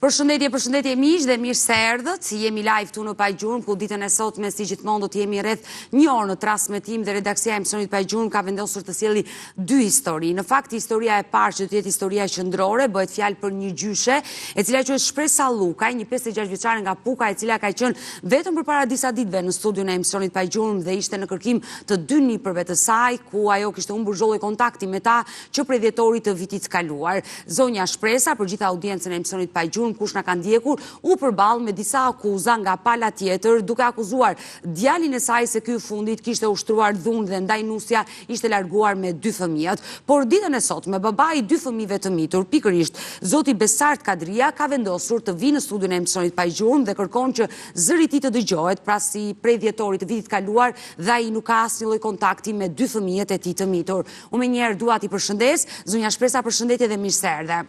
Përshëndetje, përshëndetje miq dhe mirë se erdhët. Jemi live këtu në Pa Gjurmë, ku ditën e sotme si gjithmonë do të jemi rreth një orë në transmetim dhe redaksia e emisionit Pa Gjurmë ka vendosur të sjelli dy histori. Në fakt, historia e parë që do të jetë historia qendrore, bëhet fjalë për një gjyshe, e cila quhet Shpresa Llukaj, një 56 vjeçare nga Puka, e cila ka qenë vetëm përpara disa ditëve në studion e emisionit Pa Gjurmë dhe ishte në kërkim të dy nipërve të saj, ku ajo kishte humbur çdo lloj kontakti me ta që prej dhjetorit të vitit të kaluar. Zonja Shpresa, për gjithë audiencën e emisionit Pa Gjurmë, kush na ka ndjekur, u përball me disa akuza nga pala tjetër, duke akuzuar djalin e saj se ky i fundit kishte ushtruar dhunë dhe ndaj nusja ishte larguar me dy fëmijët. Por ditën e sotme, babai i dy fëmijëve të mitur, pikërisht zoti Besart Kadria, ka vendosur të vijë në studion e emisionit Pa Gjurmë dhe kërkon që zëri i tij të dëgjohet, pasi prej dhjetorit të vitit të kaluar dhe ai nuk ka asnjë lloj kontakti me dy fëmijët e tij të mitur. Unë menjëherë dua t'i përshëndes, zonja Shpresa përshëndetje dhe mirë se erdhe.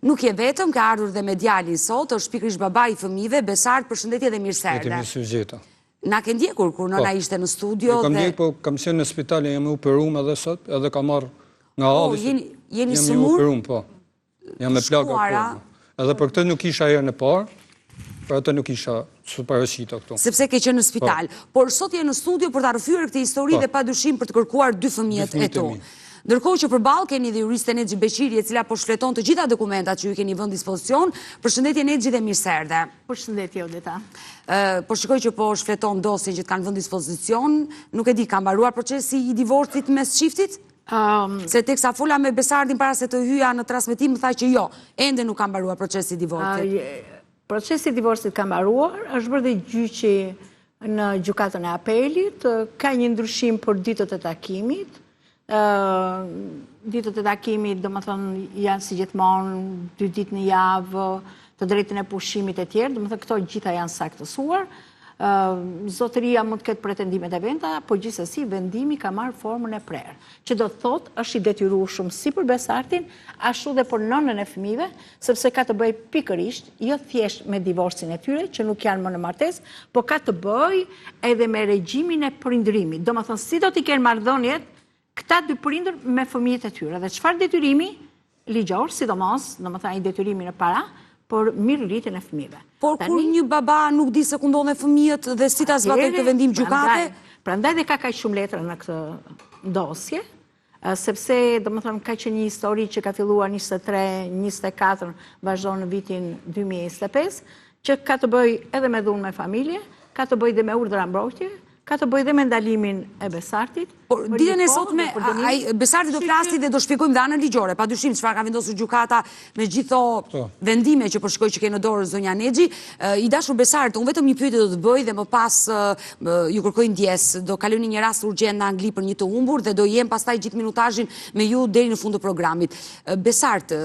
Nuk je vetëm, ke ardhur dhe me djalin sot, është pikërisht babai i fëmijëve, Besart, përshëndetje dhe mirë se erdhe. Mirë se ju gjeta. Na ke ndjekur kur nëna po. ishte në studio dhe... Kam ndjekur, po kam qenë në spital, jam operum edhe sot, edhe kam marrë nga po, halli. Jeni, jeni sëmurë? Jam operum, po. Jam me plagë akoma. Edhe për këtë nuk isha herën e parë, për atë nuk isha s'u paraqita këtu. Sepse ke qenë në spital. Po. Por sot je në studio për ta rrëfyer këtë histori po. dhe pa dyshim për të kërkuar dy fëmijët e tu. Ndërkohë që përballë keni dhe juristen Nexhi Beqiri, e cila po shfleton të gjitha dokumentat që ju keni vënë dispozicion. Përshëndetje Nexhi dhe mirë se erdhe. Përshëndetje Odeta. Po shikoj që po shfleton dosjen që të kanë vënë dispozicion. Nuk e di, ka mbaruar procesi i divorcit mes çiftit? Se teksa fola me Besartin para se të hyja në transmetim, më tha që jo, ende nuk ka mbaruar procesi i divorcit. Procesi i divorcit ka mbaruar, është bërë dhe gjyqi në gjykatën e apelit, ka një ndryshim për ditët e takimit, ditët e takimit, domethënë, janë si gjithmonë, dy ditë në javë, të drejtën e pushimit e tjerë, domethënë, këto gjitha janë saktësuar, Zotëria mund të ketë pretendimet e veta, po gjithsesi vendimi ka marrë formën e prerë, që do të thotë është i detyrueshëm si për Besartin, ashtu dhe për nënën e fëmijëve, sepse ka të bëjë pikërisht, jo thjesht me divorcin e tyre, që nuk janë më në martesë, po ka të bëjë edhe me regjimin e prindërimit. Domethënë, si do t'i kenë marrëdhëniet këta dy prindër me fëmijët e tyre dhe çfarë detyrimi ligjor, sidomos, domethënë ai detyrimi në para, për mirërritjen e fëmijëve. Por kur një baba nuk di se ku ndodhen fëmijët dhe si ta zbatojë këtë vendim gjykate? Prandaj dhe ka kaq shumë letra në këtë dosje, sepse, domethënë, ka qenë një histori që ka filluar 23, 24, vazhdon në vitin 2025, që ka të bëjë edhe me dhunë në familje, ka të bëjë dhe me urdhra mbrojtje, Ka të bëjë dhe me ndalimin e Besartit. Por ditën e sotme, Besarti do flasi dhe do shpjegojmë dhe anën ligjore, pa dyshim çfarë ka vendosur gjykata me gjithë ato po. vendime që po shikoj që ke në dorë zonja Nexhi. I dashur Besart, unë vetëm një pyetje do të bëj dhe më pas ju kërkoj ndjesë, do kaloj në një rast urgjent në Angli për një të humbur dhe do jem pastaj gjithë minutazhin me ju deri në fund të programit. Besart,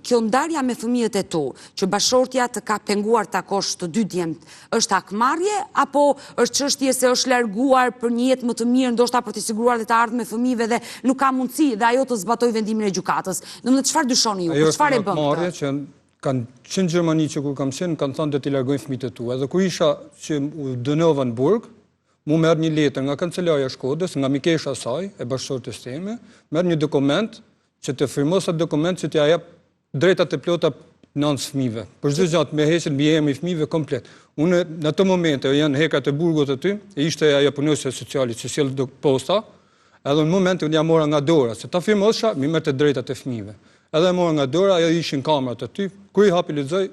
kjo ndarja me fëmijët e tu, që bashkëshortja të ka penguar të takosh të dy djemtë, Është hakmarrje apo është çështje se është larguar për një jetë më të mirë, ndoshta për t'i siguruar dhe të ardhmen fëmijëve dhe nuk ka mundësi dhe ajo të zbatojë vendimin e gjykatës. Domethënë çfarë dyshoni ju? Për çfarë e bën këtë? Ajo është hakmarrje që kanë qenë në Gjermani që kur kam qenë, kanë thënë do t'i largojnë fëmijët e tu. Edhe kur isha që u dënova në burg, mu më erdh një letër nga kancelaria e Shkodrës, nga mikesha e saj, e bashkëshortes teme, më erdh një dokument që të firmos atë dokument që t'ia jap drejtat e plota nënës fëmijëve. Për çdo gjë të heqet mbiemri i fëmijëve komplet. Unë në ato momente janë hekrat e burgut aty, e ishte ajo punonjësja sociale që sjell do posta, edhe në moment unë ja mora nga dora, se ta firmosha, m'i merrte drejtat e fëmijëve. Edhe e mora nga dora, ajo ishin kamerat aty, kur i hapi lexoi,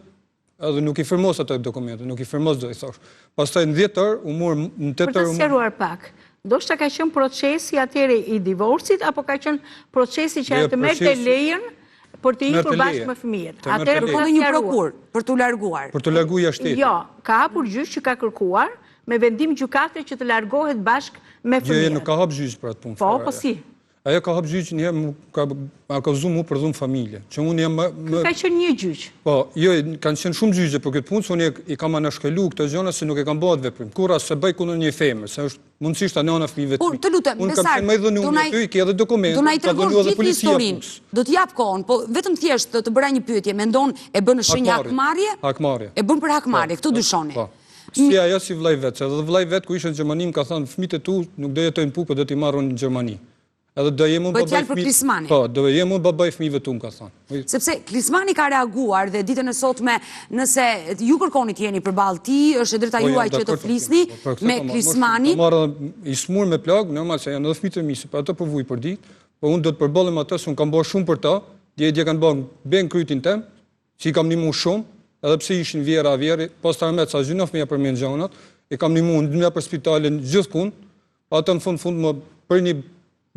edhe nuk i firmos ato dokumente, nuk i firmos do i thosh. Pastaj në dhjetor u mor në tetor Për të sqaruar pak, ndoshta ka qenë procesi atëherë i divorcit apo ka qenë procesi që ajo të merrte lejen për të ikur bashkë me fëmijët. Atëherë për të një prokurë, për t'u larguar. Për t'u larguar jashtë shtetit. Jo, ka hapur gjyq që ka kërkuar me vendim gjykate që të largohet bashkë me fëmijët. Jo, jo, nuk ka hap gjyq për atë punë. Po, po si. Ajo ka hap gjyq një herë, më ka akuzu mu për dhunë familje, që unë jam më... Ka qenë një gjyq? Po, jo, kanë qenë shumë gjyqe për këtë punë, se unë i kam anashkalu këto gjona se nuk e kam bërë atë veprim. Kurrë as s'e bëj kundër një femër, se është mundësisht nëna e fëmijëve të mi. Por, të lutem, Unë kam qenë më i dhënuar me ty, ke edhe dokumente, do na i tregosh gjithë historinë. Do të jap kohën, po vetëm thjesht të bëra një pyetje, mendon e bën në shenjë hakmarrje? Hakmarrje. E bën për hakmarrje, po, këtë dyshoni. Po. Si ajo si vllai vet, se edhe vllai vet kur ishte në Gjermani më ka thënë fëmijët e tu nuk do jetojnë në Pukë, po do t'i marr unë në Gjermani. Edhe do jem unë babai fjalë për Klismanin. Po, do jem unë babai i fëmijëve tu, më ka thënë. Sepse Klismani ka reaguar dhe ditën e sotme, nëse ju kërkoni të jeni përballë tij, është e drejta po, juaj që të flisni po, me Klismanin. Po marrë i smur me plagë, normal se janë edhe fëmijët e mi, se për ato po vuj për ditë, po unë do të përballem me atë se unë kam bërë shumë për ta, dje dje kanë bërë ben krytin tem, që i kam nimu shumë, edhe pse ishin vjera vjeri, pas të armet sa gjynof me ja përmend gjanat, i kam nimu nëpër spitale gjithkund, Ato në fund fund më për një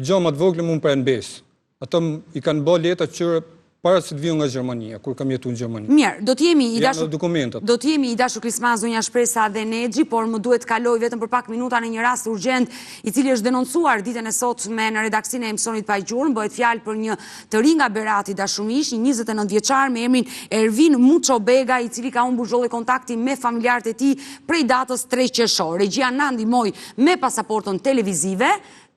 gjë më të vogël më prenë besë. Ato i kanë bërë letra që para se të vijë nga Gjermania, kur kam jetu në Gjermani. Mirë, do të jemi i dashur dokumentat. Do të jemi i dashur Klisman zonja Shpresa dhe Nexhi, por më duhet të kaloj vetëm për pak minuta në një rast urgjent, i cili është denoncuar ditën e sotme në redaksinë e emisionit Pa Gjurmë, bëhet fjalë për një të ri nga Berati dashur miq, një 29 vjeçar me emrin Ervin Muço Bega, i cili ka humbur çdo lloj kontakti me familjarët e tij prej datës 3 qershor. Regjia na ndihmoi me pasaportën televizive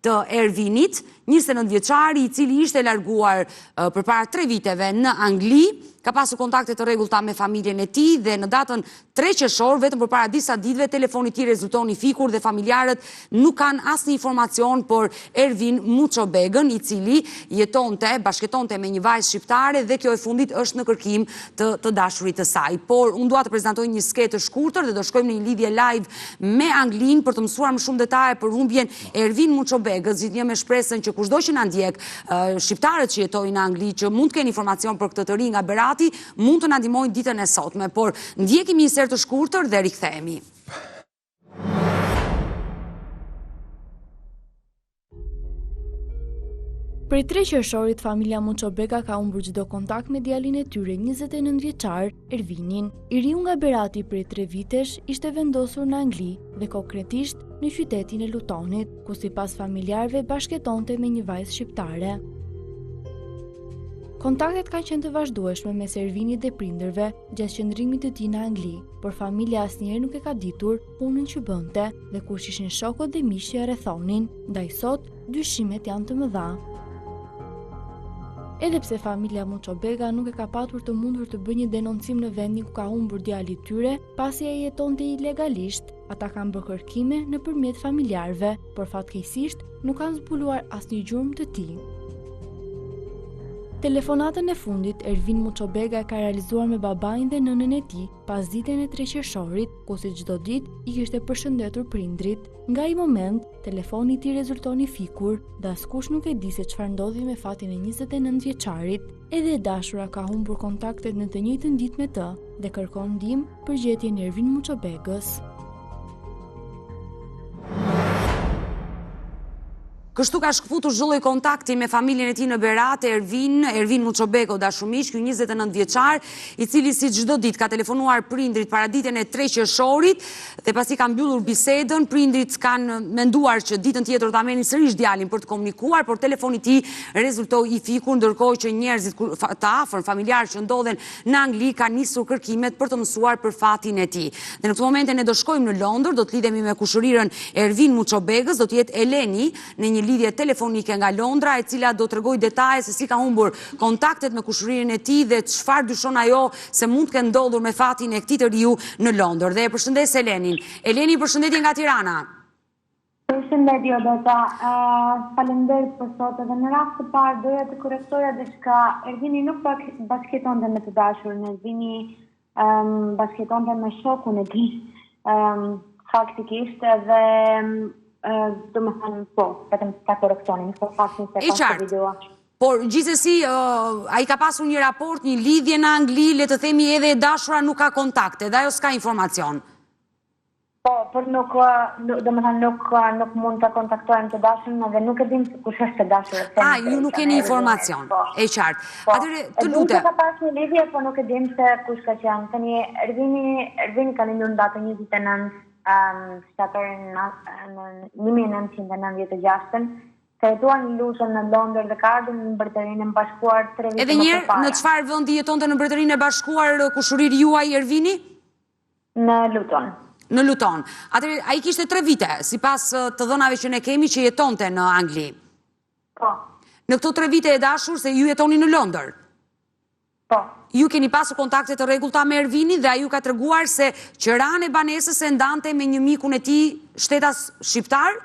të Ervinit, 29 vjeçari i cili ishte larguar përpara 3 viteve në Angli, ka pasur kontakte të rregullta me familjen e tij dhe në datën 3 qershor, vetëm përpara disa ditëve, telefoni i tij rezulton i fikur dhe familjarët nuk kanë asnjë informacion për Ervin Muço Begën, i cili jetonte, bashkëjetonte me një vajzë shqiptare dhe kjo e fundit është në kërkim të të dashurit të saj. Por unë dua të prezantoj një sketë të shkurtër dhe do shkojmë në një lidhje live me Anglinë për të mësuar më shumë detaje për humbjen e Ervin Muçobegës, gjithnjë me shpresën që kushdo që na ndjek, shqiptarët që jetojnë në Angli, që mund të kenë informacion për këtë të ri nga Berati, mund të na ndihmojnë ditën e sotme. Por ndjekim një insert të shkurtër dhe rikthehemi. Prej 3 qershorit familja Muçobega ka humbur çdo kontakt me djalin e tyre 29 vjeçar, Ervinin. I riu nga Berati prej 3 vitesh ishte vendosur në Angli dhe konkretisht në qytetin e Lutonit, ku sipas familjarëve bashkëjetonte me një vajzë shqiptare. Kontaktet kanë qenë të vazhdueshme mes Ervinit dhe prindërve gjatë qëndrimit të tij në Angli, por familja asnjëherë nuk e ka ditur punën që bënte dhe kush ishin shokët dhe miqtë që e rrethonin, ndaj sot dyshimet janë të mëdha. Edhe pse familja Muçobega nuk e ka patur të mundur të bëjë një denoncim në vendin ku ka humbur djali i tyre, pasi ai jetonte ilegalisht, ata kanë bërë kërkime nëpërmjet familjarëve, por fatkeqësisht nuk kanë zbuluar asnjë gjurmë të tij. Telefonatën e fundit, Ervin Muçobega e ka realizuar me babain dhe nënën e tij pasditen e 3 qershorit, ku si çdo ditë i kishte përshëndetur prindërit. Nga ai moment, telefoni i tij rezulton i fikur dhe askush nuk e di se çfarë ndodhi me fatin e 29 vjeçarit. Edhe e dashura ka humbur kontaktet në të njëjtën ditë me të dhe kërkon ndihmë për gjetjen e Ervin Muçobegës. Kështu ka shkëputur çdo lloj kontakti me familjen e tij në Berat, Ervin, Ervin Muçobego, dashur miq, ky 29 vjeçar, i cili si çdo ditë ka telefonuar prindërit paraditen e 3 qershorit dhe pasi ka mbyllur bisedën, prindërit kanë menduar që ditën tjetër do ta merrnin sërish djalin për të komunikuar, por telefoni i tij rezultoi i fikur, ndërkohë që njerëzit të afërm, familjarë që ndodhen në Angli kanë nisur kërkimet për të mësuar për fatin e tij. Dhe në këtë momente ne do shkojmë në Londër, do të lidhemi me kushërirën Ervin Muçobegës, do të jetë Eleni në një lidhje telefonike nga Londra, e cila do tregojë detaje se si ka humbur kontaktet me kushërirën e tij dhe çfarë dyshon ajo se mund të ketë ndodhur me fatin e këtij të riu në Londër. Dhe e përshëndes Elenin. Eleni, përshëndetje nga Tirana. Përshëndetje Odeta, faleminderit për sot edhe në radhë të parë doja të korrektoja diçka, Ervini nuk bashkëjetonte me të dashurën, Ervini bashkëjetonte me shokun e tij, faktikisht edhe domethënë po, vetëm ta korrektonim këtë faktin se ka të video. Por gjithsesi, ai ka pasur një raport, një lidhje në Angli, le të themi edhe e dashura nuk ka kontakte, dhe ajo s'ka informacion. Po, por nuk, domethënë nuk, nuk mund të kontaktojmë të dashurën edhe nuk e dim se kush është e dashura. A, ju nuk keni informacion, po. e qartë. Po. Atëherë, të lutem. E dim se ka pas një lidhje, po nuk e dim se kush ka qenë. Tani, Ervini, Ervini ka lindur në datën 29 um, shtatorin në 1996-ën, ka jetuar në Luton në Londër dhe ka ardhur në Mbretërinë e Bashkuar tre vite më përpara. Edhe njëherë, në çfarë vendi jetonte në Mbretërinë e Bashkuar kushëriri juaj Ervini? Në Luton. Në Luton. Atëherë, ai kishte tre vite, sipas të dhënave që ne kemi, që jetonte në Angli. Po. Në këto tre vite e dashur, se ju jetoni në Londër. Po. Ju keni pasur kontakte të rregullta me Ervinin dhe ai ju ka treguar se qeranë e banesës e ndante me një mikun e tij shtetas shqiptar?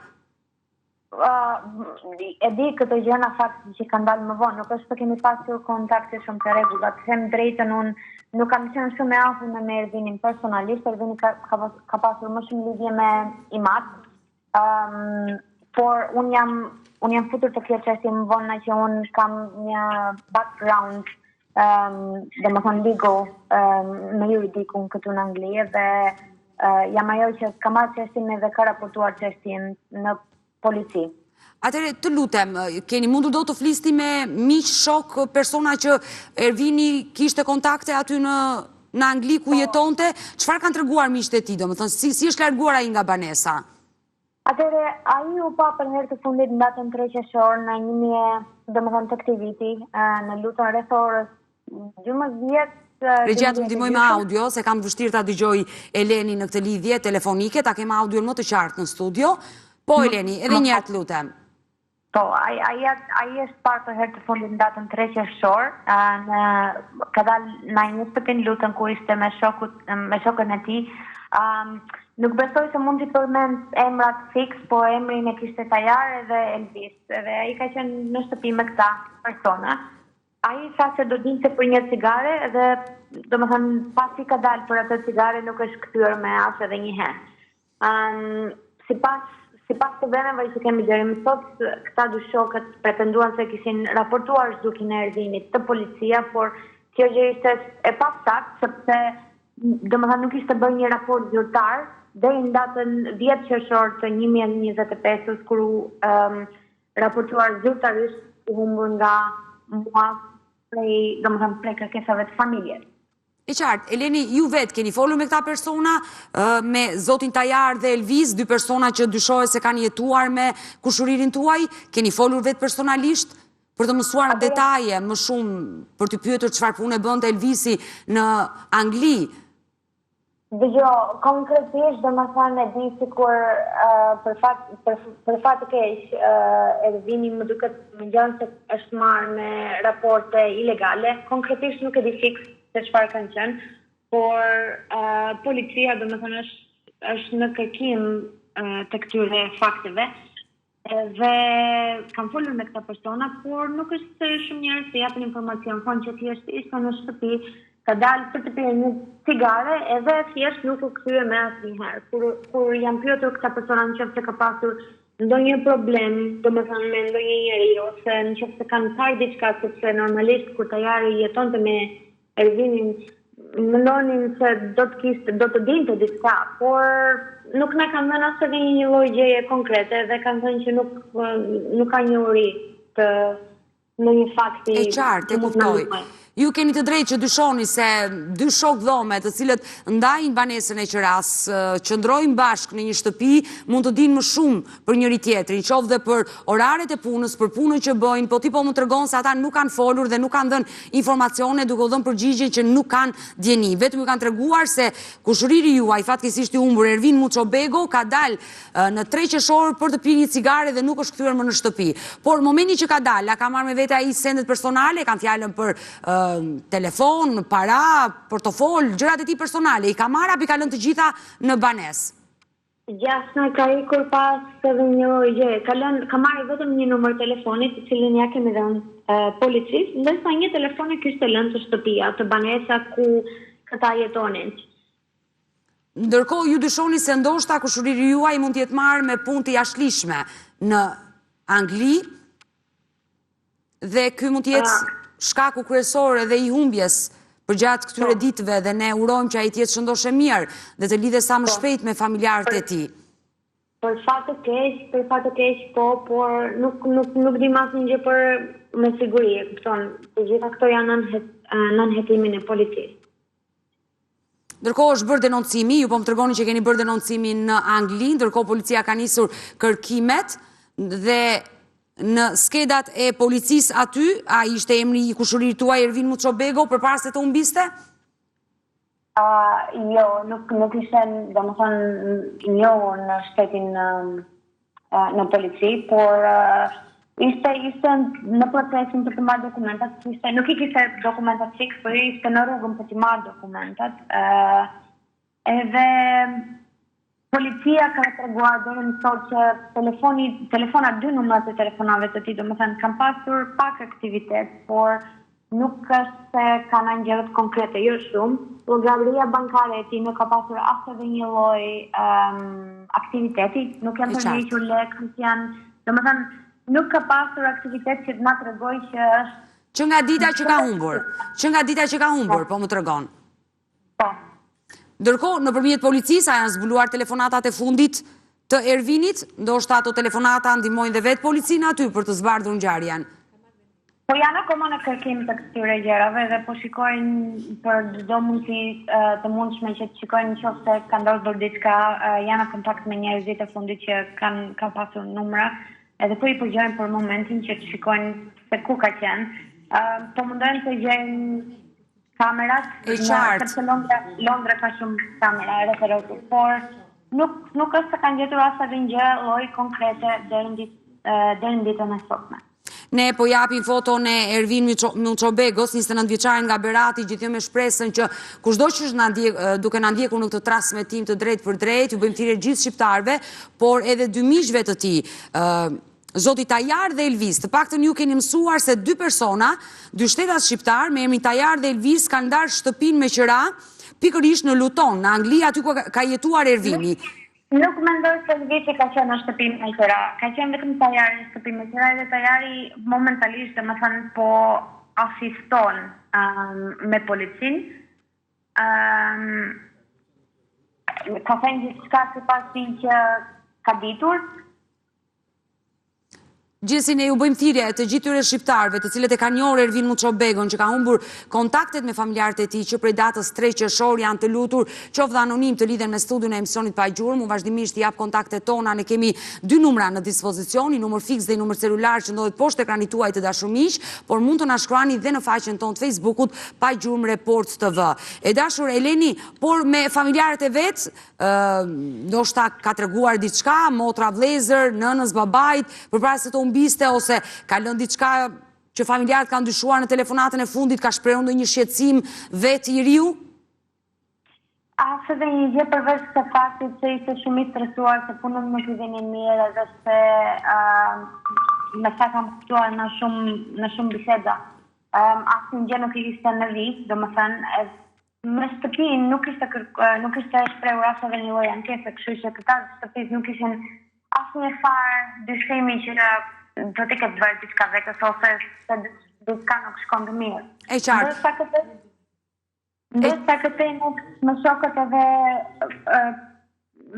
E di këto gjëra në fakt që kanë dalë më vonë, nuk është se kemi pasur kontakte shumë të rregullta. Të them drejtën, unë nuk kam qenë shumë e afërme me Ervinin personalisht, Ervini ka, ka, ka pasur më shumë lidhje me im atë. Um, por unë jam unë jam futur te kjo çështje më vonë që unë kam një background um, domethënë legal um, me juridikun këtu në Angli dhe uh, jam ajo që ka marrë çështjen edhe ka raportuar çështjen në polici. Atëherë, të lutem, keni mundur do të flisni me miq, shokë, persona që Ervini kishte kontakte aty në në Angli ku po. jetonte, çfarë kanë treguar miqtë e tij, domethënë, si, si është larguar ai nga banesa? Atëherë, ai u pa për herë të fundit në datën 3 qershor në 1000, domethënë të këtij viti, në Luton rreth orës 12 Regjia të ndihmojë me audio, se kam vështirë ta dëgjoj Eleni në këtë lidhje telefonike, ta kem audion më të qartë në studio. Po, Eleni, edhe një herë të lutem. Po, ai ai ai është parë për herë të fundit në datën 3 qershor, në ka dalë në një shtëpi në Luton ku ishte me shokut me shokën e tij. Um, nuk besoj se mund t'i përmend emrat fiks, po emrin e kishte Tajar edhe Elvis, edhe ai ka qenë në shtëpi me këta persona. Ai tha se do dilte për një cigare dhe domethënë pasi ka dalë për atë cigare nuk është kthyer më as edhe një herë. Um, sipas sipas të dhënave që kemi deri më sot, këta dy shokët pretenduan se kishin raportuar zhdukjen e Ervinit te policia, por kjo gjë ishte e pasaktë sepse domethënë nuk ishte bërë një raport zyrtar deri në datën 10 qershor të 2025-ës kur u um, raportuar zyrtarisht i humbur nga mua prej, domethënë prej kërkesave të familjes. E qartë, Eleni, ju vetë keni folur me këta persona, me zotin Tajar dhe Elvis, dy persona që dyshohet se kanë jetuar me kushëririn tuaj, keni folur vetë personalisht për të mësuar detaje më shumë, për të pyetur çfarë pune bënte Elvisi në Angli. Dëgjo, konkretisht domethënë e di sikur për fat për, për fat të keq Ervini më duket më ngjan se është marrë me raporte ilegale, konkretisht nuk e di fiks se çfarë kanë qenë, por uh, policia domethënë është është në kërkim uh, të këtyre fakteve dhe kam folur me këta persona, por nuk është se shumë njerëz që japin informacion, thonë që thjesht ishte në shtëpi, ka dalë për të pirë një cigare edhe thjesht nuk u kthye më asnjëherë. Kur kur janë pyetur këta persona në qoftë se ka pasur ndonjë problem, domethënë me ndonjë njeri ose në qoftë se kanë parë diçka sepse normalisht kur Tajari jetonte me Ervinin mendonin se do të kishte do të dinte diçka, por nuk na kanë dhënë as edhe një lloj gjëje konkrete dhe kanë thënë që nuk nuk ka njohuri të ndonjë fakti. E qartë, e kuptoj. Ju keni të drejtë që dyshoni se dy shokë dhome të cilët ndajnë banesën e qerasë, qëndrojnë bashkë në një shtëpi, mund të dinë më shumë për njëri-tjetrin, qoftë dhe për oraret e punës, për punën që bëjnë, po ti po më tregon se ata nuk kanë folur dhe nuk kanë dhënë informacione duke u dhënë përgjigjen që nuk kanë dijeni. Vetëm ju kanë treguar se kushëriri juaj, fatkeqësisht i humbur Ervin Muçobego, ka dalë në 3 qershor për të pirë një cigare dhe nuk është kthyer më në shtëpi. Por momenti që ka dalë, a ka marrë me vete ai sendet personale, kam fjalën për telefon, para, portofol, gjërat e tij personale, i ka marrë apo i ka lënë të gjitha në banesë? Gjasme ka ikur pa as edhe një lloj gjëje. Ka lënë, ka marrë vetëm një numër telefoni, të cilin ia kemi dhënë policisë, ndërsa një telefon e kishte lënë te shtëpia, te banesa ku këta jetonin. Ndërkohë ju dyshoni se ndoshta kushëriri juaj mund të jetë marrë me punë të jashtëligjshme në Angli dhe ky mund të jetë shkaku kryesor edhe i humbjes përgjatë këtyre po. ditëve dhe ne urojmë që ai të jetë shëndoshë e mirë dhe të lidhet sa më po. shpejt me familjarët e tij. Për fat të keq, për fat të keq po, por nuk nuk nuk dim asnjë gjë për me siguri, e kupton? Të gjitha këto janë nën nën hetimin e policisë. Ndërkohë është bërë denoncimi, ju po më tregoni që keni bërë denoncimin në Angli, ndërkohë policia ka nisur kërkimet dhe në skedat e policisë aty, a ishte emri i kushëririt tuaj Ervin Muçobego përpara se të humbiste? Uh, jo, nuk nuk ishte, domethënë, i njohur në shtetin në polici, por ishte ishte në procesin për të marrë dokumentat, ishte nuk i kishte dokumentat fiks, por ishte në rrugën për të marrë dokumentat. ë edhe. Policia ka treguar deri më sot që telefoni, telefonat dy numrat e telefonave të tij, domethënë kanë pasur pak aktivitet, por nuk është se kanë ndonjë gjë konkrete, jo shumë. Llogaria bankare e tij nuk ka pasur as edhe një lloj um, aktiviteti, nuk janë tërhequr lekë, nuk janë, domethënë nuk ka pasur aktivitet që të na tregojë që është Që nga dita që ka humbur, që nga dita që ka humbur, po më tregon. Po. Ndërkohë, nëpërmjet policisë, a janë zbuluar telefonatat e fundit të Ervinit? Ndoshta ato telefonata ndihmojnë dhe vetë policinë aty për të zbardhur ngjarjen. Po janë akoma në kërkim të këtyre gjërave dhe po shikojnë për çdo mundësi të mundshme që të shikojnë në qoftë se ka ndodhur diçka, janë në kontakt me njerëzit e fundit që kanë kanë pasur numra, edhe po i përgjojnë për momentin që të shikojnë se ku ka qenë. Po mundohen të gjejnë Kamerat, e qartë. Sepse Londra, Londra ka shumë kamera rreth e rrotull, por nuk nuk është se kanë gjetur as edhe një gjë lloj konkrete deri në ditë deri në ditën e sotme. Ne po japim foton e Ervin Muçobegos, 29 vjeçarin nga Berati, gjithnjë me shpresën që kushdo që është na ndjek, duke na ndjekur në këtë transmetim të drejtpërdrejtë, ju bëjmë thirrje gjithë shqiptarëve, por edhe dy miqve të tij, Zoti Tajar dhe Elvis, të paktën ju keni mësuar se dy persona, dy shtetas shqiptarë me emrin Tajar dhe Elvis kanë ndarë shtëpinë me qira pikërisht në Luton, në Angli, aty ku ka jetuar Ervini. Nuk mendoj se Elvisi ka qenë në shtëpi me qira, ka qenë vetëm Tajari në shtëpi me qira edhe Tajari momentalisht domethënë po asiston me policinë. Ka thënë gjithçka sipas tij që ka ditur. Gjithsesi ne ju bëjmë thirrje të gjithë tyre shqiptarëve, të cilët e kanë njohur Ervin Muçobegon, që ka humbur kontaktet me familjarët e tij që prej datës 3 qershor janë të lutur, qoftë dhe anonim të lidhen me studion e emisionit Pa Gjurmë, unë vazhdimisht i jap kontaktet tona, ne kemi dy numra në dispozicion, një numër fiks dhe një numër celular që ndodhet poshtë ekranit tuaj të dashur miq, por mund të na shkruani dhe në faqen tonë të Facebookut Pa Gjurmë Report TV. E dashur Eleni, por me familjarët e vet, ndoshta ka treguar diçka, motra vllezër, nënës, babait, përpara se të humbiste, ose ka lënë diçka që familjarët kanë dyshuar në telefonatën e fundit, ka shprehur ndonjë shqetësim vetë i riu? As edhe një gjë përveç se faktit që ishte shumë i stresuar se punët nuk i vinin mirë edhe se me sa kam kuptuar në shumë në shumë biseda. Um, asnjë gjë nuk i ishte në vijë, domethënë Me shtëpinë nuk ishte nuk ishte shprehur as edhe një lloj ankese, kështu që këta të shtëpisë nuk kishin asnjë farë dyshimi që do t'i ketë bërë diçka vetes ose se diçka nuk shkonte mirë. E qartë. Ndërsa këtë ndërsa këtë nuk me shokët edhe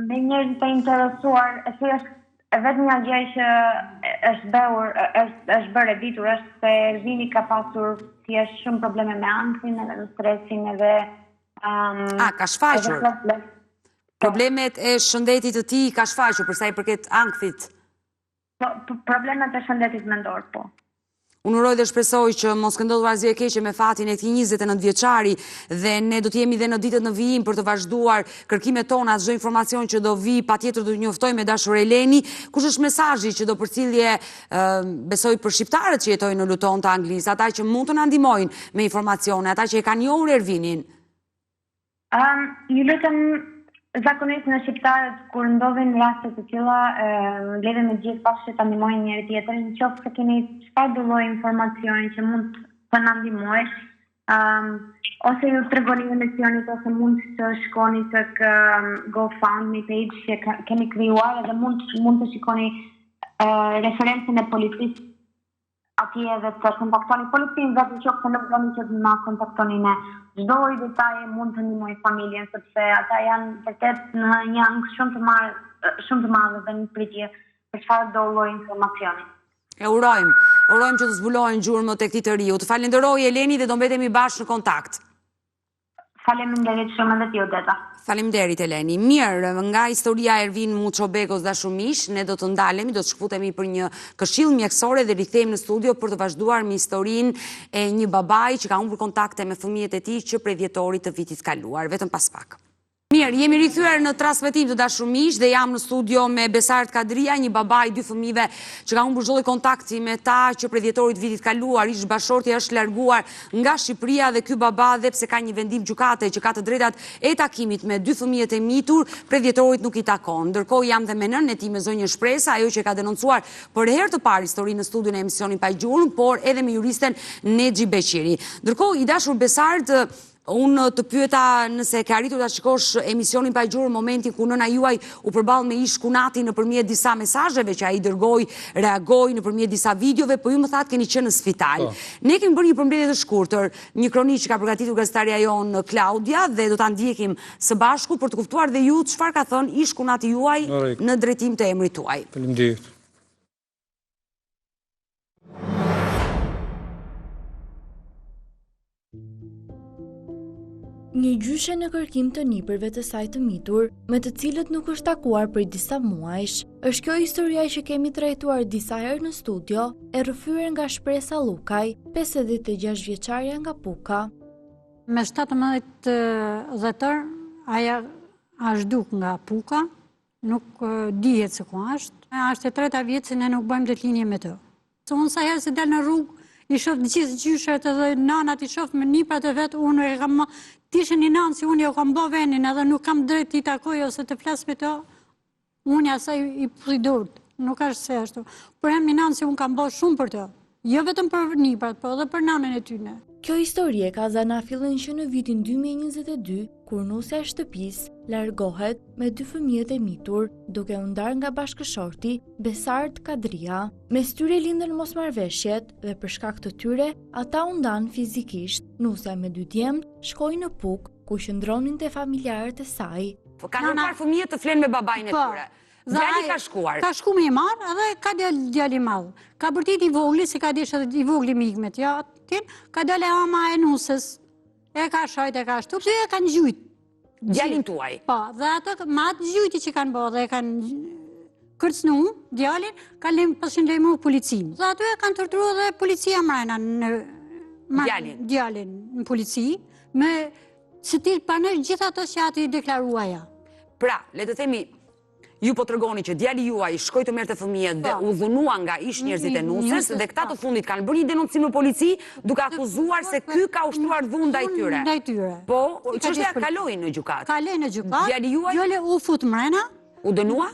me njerëzit e interesuar, e thjesht e vetmja gjë që është bërë, është është bërë e ditur është se Ervini ka pasur thjesht shumë probleme me ankthin edhe me stresin edhe um, A, ka shfaqur. Edhe Problemet e shëndetit të tij ka shfaqur për sa i përket ankthit. Po, problemet e shëndetit mendor, po. Unë uroj dhe shpresoj që mos ketë ndodhur asgjë e keqe me fatin e këtij 29 vjeçari dhe ne do të jemi dhe në ditët në vijim për të vazhduar kërkimet tona, çdo informacion që do vijë, patjetër do të njoftojmë e dashur Eleni. Kush është mesazhi që do përcillje besoj për shqiptarët që jetojnë në Luton të Anglisë, ata që mund të na ndihmojnë me informacione, ata që e kanë njohur Ervinin? Um, ju lutem, zakonisht ne shqiptarët kur ndodhin raste të tilla, mbledhemi të gjithë bashkë që ta ndihmojnë njëri tjetrin, në qoftë se keni çfarëdo lloj informacioni që mund të na ndihmojë, um, ose ju tregoni emisionit ose mund të shkoni tek um, GoFundMe page që kemi krijuar edhe mund mund të shikoni uh, referencën e policisë atje edhe të kontaktoni policinë vetë në qoftë se nuk doni që të na kontaktoni ne. Çdo lloj detaji mund të ndihmojë familjen sepse ata janë vërtet në një ankth shumë të marrë, shumë të madhe dhe në pritje për çfarëdo lloj informacioni. E urojmë, urojmë që të zbulohen gjurmët e këtij të riu. Të falenderoj Eleni dhe do mbetemi bashkë në kontakt. Faleminderit shumë edhe ty Odeta. Faleminderit Eleni. Mirë, nga historia e Ervin Muçobegos dashur miq, ne do të ndalemi, do të shkëputemi për një këshillë mjekësore dhe rikthehemi në studio për të vazhduar me historinë e një babai që ka humbur kontakte me fëmijët e tij që prej dhjetorit të vitit kaluar. Vetëm pas pak. Mirë, jemi rikthyer në transmetim të dashur miq dhe jam në studio me Besart Kadria, një baba i dy fëmijëve që ka humbur çdo lloj kontakti me ta që prej dhjetorit vitit kaluar, ish bashkëshortja është larguar nga Shqipëria dhe ky baba dhe pse ka një vendim gjykate që ka të drejtat e takimit me dy fëmijët e mitur, prej dhjetorit nuk i takon. Ndërkohë jam dhe me nënën e tij me zonjën Shpresa, ajo që e ka denoncuar për herë të parë historinë në studion e emisionit Pa Gjurmë, por edhe me juristen Nexhi Beqiri. Ndërkohë i dashur Besart, Unë të pyeta nëse ke arritur ta shikosh emisionin Pa Gjurmë momentin ku nëna juaj u përball me ish kunatin nëpërmjet disa mesazheve që ai dërgoi, reagoi nëpërmjet disa videove, po ju më thatë keni qenë në spital. Po. Ne kemi bërë një përmbledhje të shkurtër, një kronikë që ka përgatitur gazetarja jonë Klaudia dhe do ta ndjekim së bashku për të kuptuar dhe ju çfarë ka thënë ish kunati juaj në drejtim të emrit tuaj. Faleminderit. Një gjyshe në kërkim të nipërve të saj të mitur, me të cilët nuk është takuar prej disa muajsh. Është kjo historia që kemi trajtuar disa herë në studio, e rrëfyer nga Shpresa Llukaj, 56 vjeçarja nga Puka. Me 17 dhjetor, aja asht zhduk nga Puka, nuk dihet se ku është. Është e treta vjet që ne nuk bëjmë ditëlindje me të. Se unë sa herë se dal në rrugë, i shoh të gjithë gjyshet edhe nanat i shoh me niprat e vet, unë e kam t'ishe një nanë si unë jo kam bo venin edhe nuk kam drejt t'i takoj ose të flas me të, unë asaj i puthi durt, nuk është se ashtu. Por jam një nanë si unë kam bo shumë për të, jo vetëm për niprat, por edhe për nanën e tyne. Kjo histori e ka zanafillën që në vitin 2022, kur nusja e shtëpisë largohet me dy fëmijët e mitur, duke u ndarë nga bashkëshorti Besart Kadria. Mes tyre lindën mosmarrëveshjet dhe për shkak të tyre, ata u ndanë fizikisht. Nusja me dy djemtë shkoi në Pukë, ku qëndronin te familjarët e saj. Po kanë kërkuar fëmijët të flenë me babain e po. tyre. Djali ka shkuar. Ka shku me i marrë edhe ka dalë djali i madh. Ka bërtit i vogli, se ka desh edhe i vogli me ikë me t'jatin, ka dalë e ama e nuses. E ka shajt, e ka ashtu, e kanë gjujt. Djalin tuaj. Po, dhe atë, me atë gjujtje që kanë bo dhe e kanë kërcnu djalin, kanë lejmë, pashin lajmëru policinë. Dhe aty e kanë torturu dhe policia mrena në... Djalin. Djalin në polici, me se ti pranosh gjithë ato që aty i deklaru aja. Pra, le të themi, Ju po tregoni që djali juaj shkoi të merrte fëmijët dhe po. u dhunua nga ish njerëzit e nuses dhe këta të po. fundit kanë bërë një denoncim në polici duke akuzuar se ky ka ushtruar dhunë ndaj tyre. Ndaj tyre. Po, çështja kaloi në gjykatë. Kaloi në gjykatë. Djali juaj Djali u fut mrena. U dënua?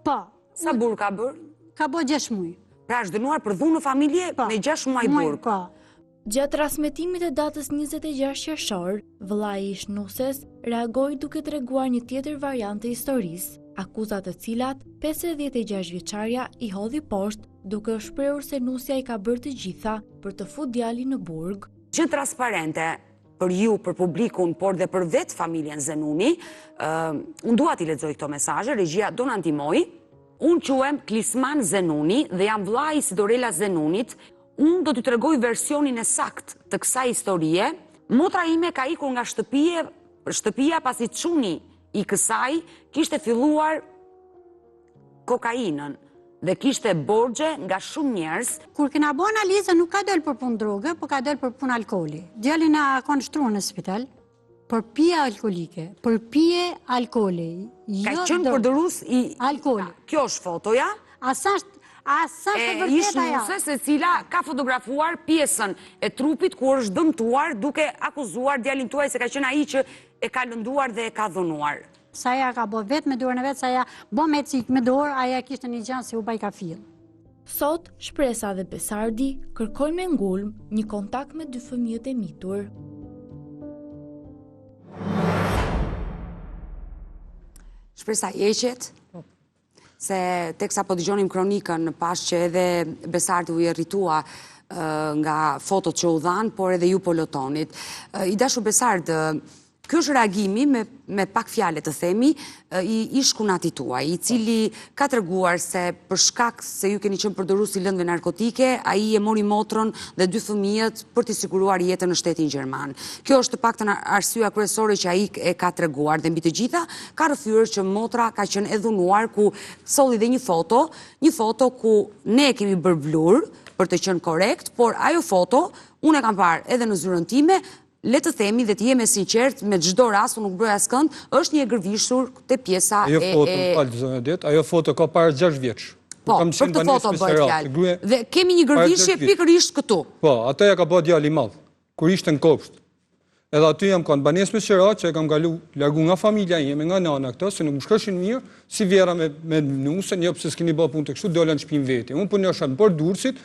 Po. Sa burg ka bërë? Ka bërë 6 muaj. Pra është dënuar për dhunë në familje po. me 6 muaj burg. Po. Gjatë transmetimit të datës 26 qershor, vëllai i ish-nuses reagoi duke treguar një tjetër variant të historisë, akuza të cilat 56 vjeçarja i hodhi poshtë duke u shprehur se nusja i ka bërë të gjitha për të fut djalin në burg. Që transparente për ju, për publikun, por dhe për vetë familjen Zenuni, unë dua t'i lexoj këto mesazhe, regjia do na ndihmojë. Unë quhem Klisman Zenuni dhe jam vëllai i Sidorela Zenunit, Unë do t'ju tregoj versionin e saktë të kësaj historie, motra ime ka ikur nga shtëpie, shtëpia pasi çuni i kësaj kishte filluar kokainën dhe kishte borxhe nga shumë njerëz. Kur kena bo analizën nuk ka dalë për punë droge, po ka dalë për punë alkooli. Djalin e kanë shtru në spital. Për pije alkoolike, për pije alkooli. Ka jo qenë përdorues i alkoolit. Kjo është fotoja. A s'është a s'është e vërtetë ajo? Ish-nuses e cila ka fotografuar pjesën e trupit ku është dëmtuar duke akuzuar djalin tuaj se ka qenë ai që e ka lënduar dhe e ka dhunuar. Sa aja ka bo vetë me dorën e vet, sa aja bo me cik me dorë, aja kishte një gjanë si u bajka fill. Sot, Shpresa dhe Besardi kërkojnë me ngulm një kontakt me dy fëmijët e mitur. Shpresa, je e qetë? Po. Se teksa po dëgjonim kronikën, pashë që edhe Besardi u irritua nga fotot që u dhanë, por edhe ju po lotonit. I dashur Besard, Ky është reagimi me me pak fjalë të themi i ish-kunatit tuaj, i cili ka treguar se për shkak se ju keni qenë përdorues i lëndëve narkotike, ai e mori motrën dhe dy fëmijët për t'i siguruar jetën në shtetin gjerman. Kjo është të paktën arsyeja kryesore që ai e ka treguar dhe mbi të gjitha ka rrëfyer që motra ka qenë e dhunuar ku solli dhe një foto, një foto ku ne e kemi bërë blur për të qenë korrekt, por ajo foto unë e kam parë edhe në zyrën time, Le të themi dhe të jem e sinqertë me çdo rast, unë nuk mbroj askënd, është një e gërvishtur te pjesa e... Ajo foto, më fal, zonja Det, ajo foto ka para 6 vjetësh. Po, për këtë foto bëhet fjalë. Dhe kemi një gërvishje pikërisht këtu. Po, atë ja ka bërë djali i madh, kur ishte në kopsht. Edhe aty jam kanë banesë me qera që e kam kalu largu nga familja ime, nga nana këto, se nuk më shkoshin mirë, si vjehrra me, me nusën, jo pse s'keni bë punë të kështu, dola në shtëpinë veti. Unë punosha në port Durrësit,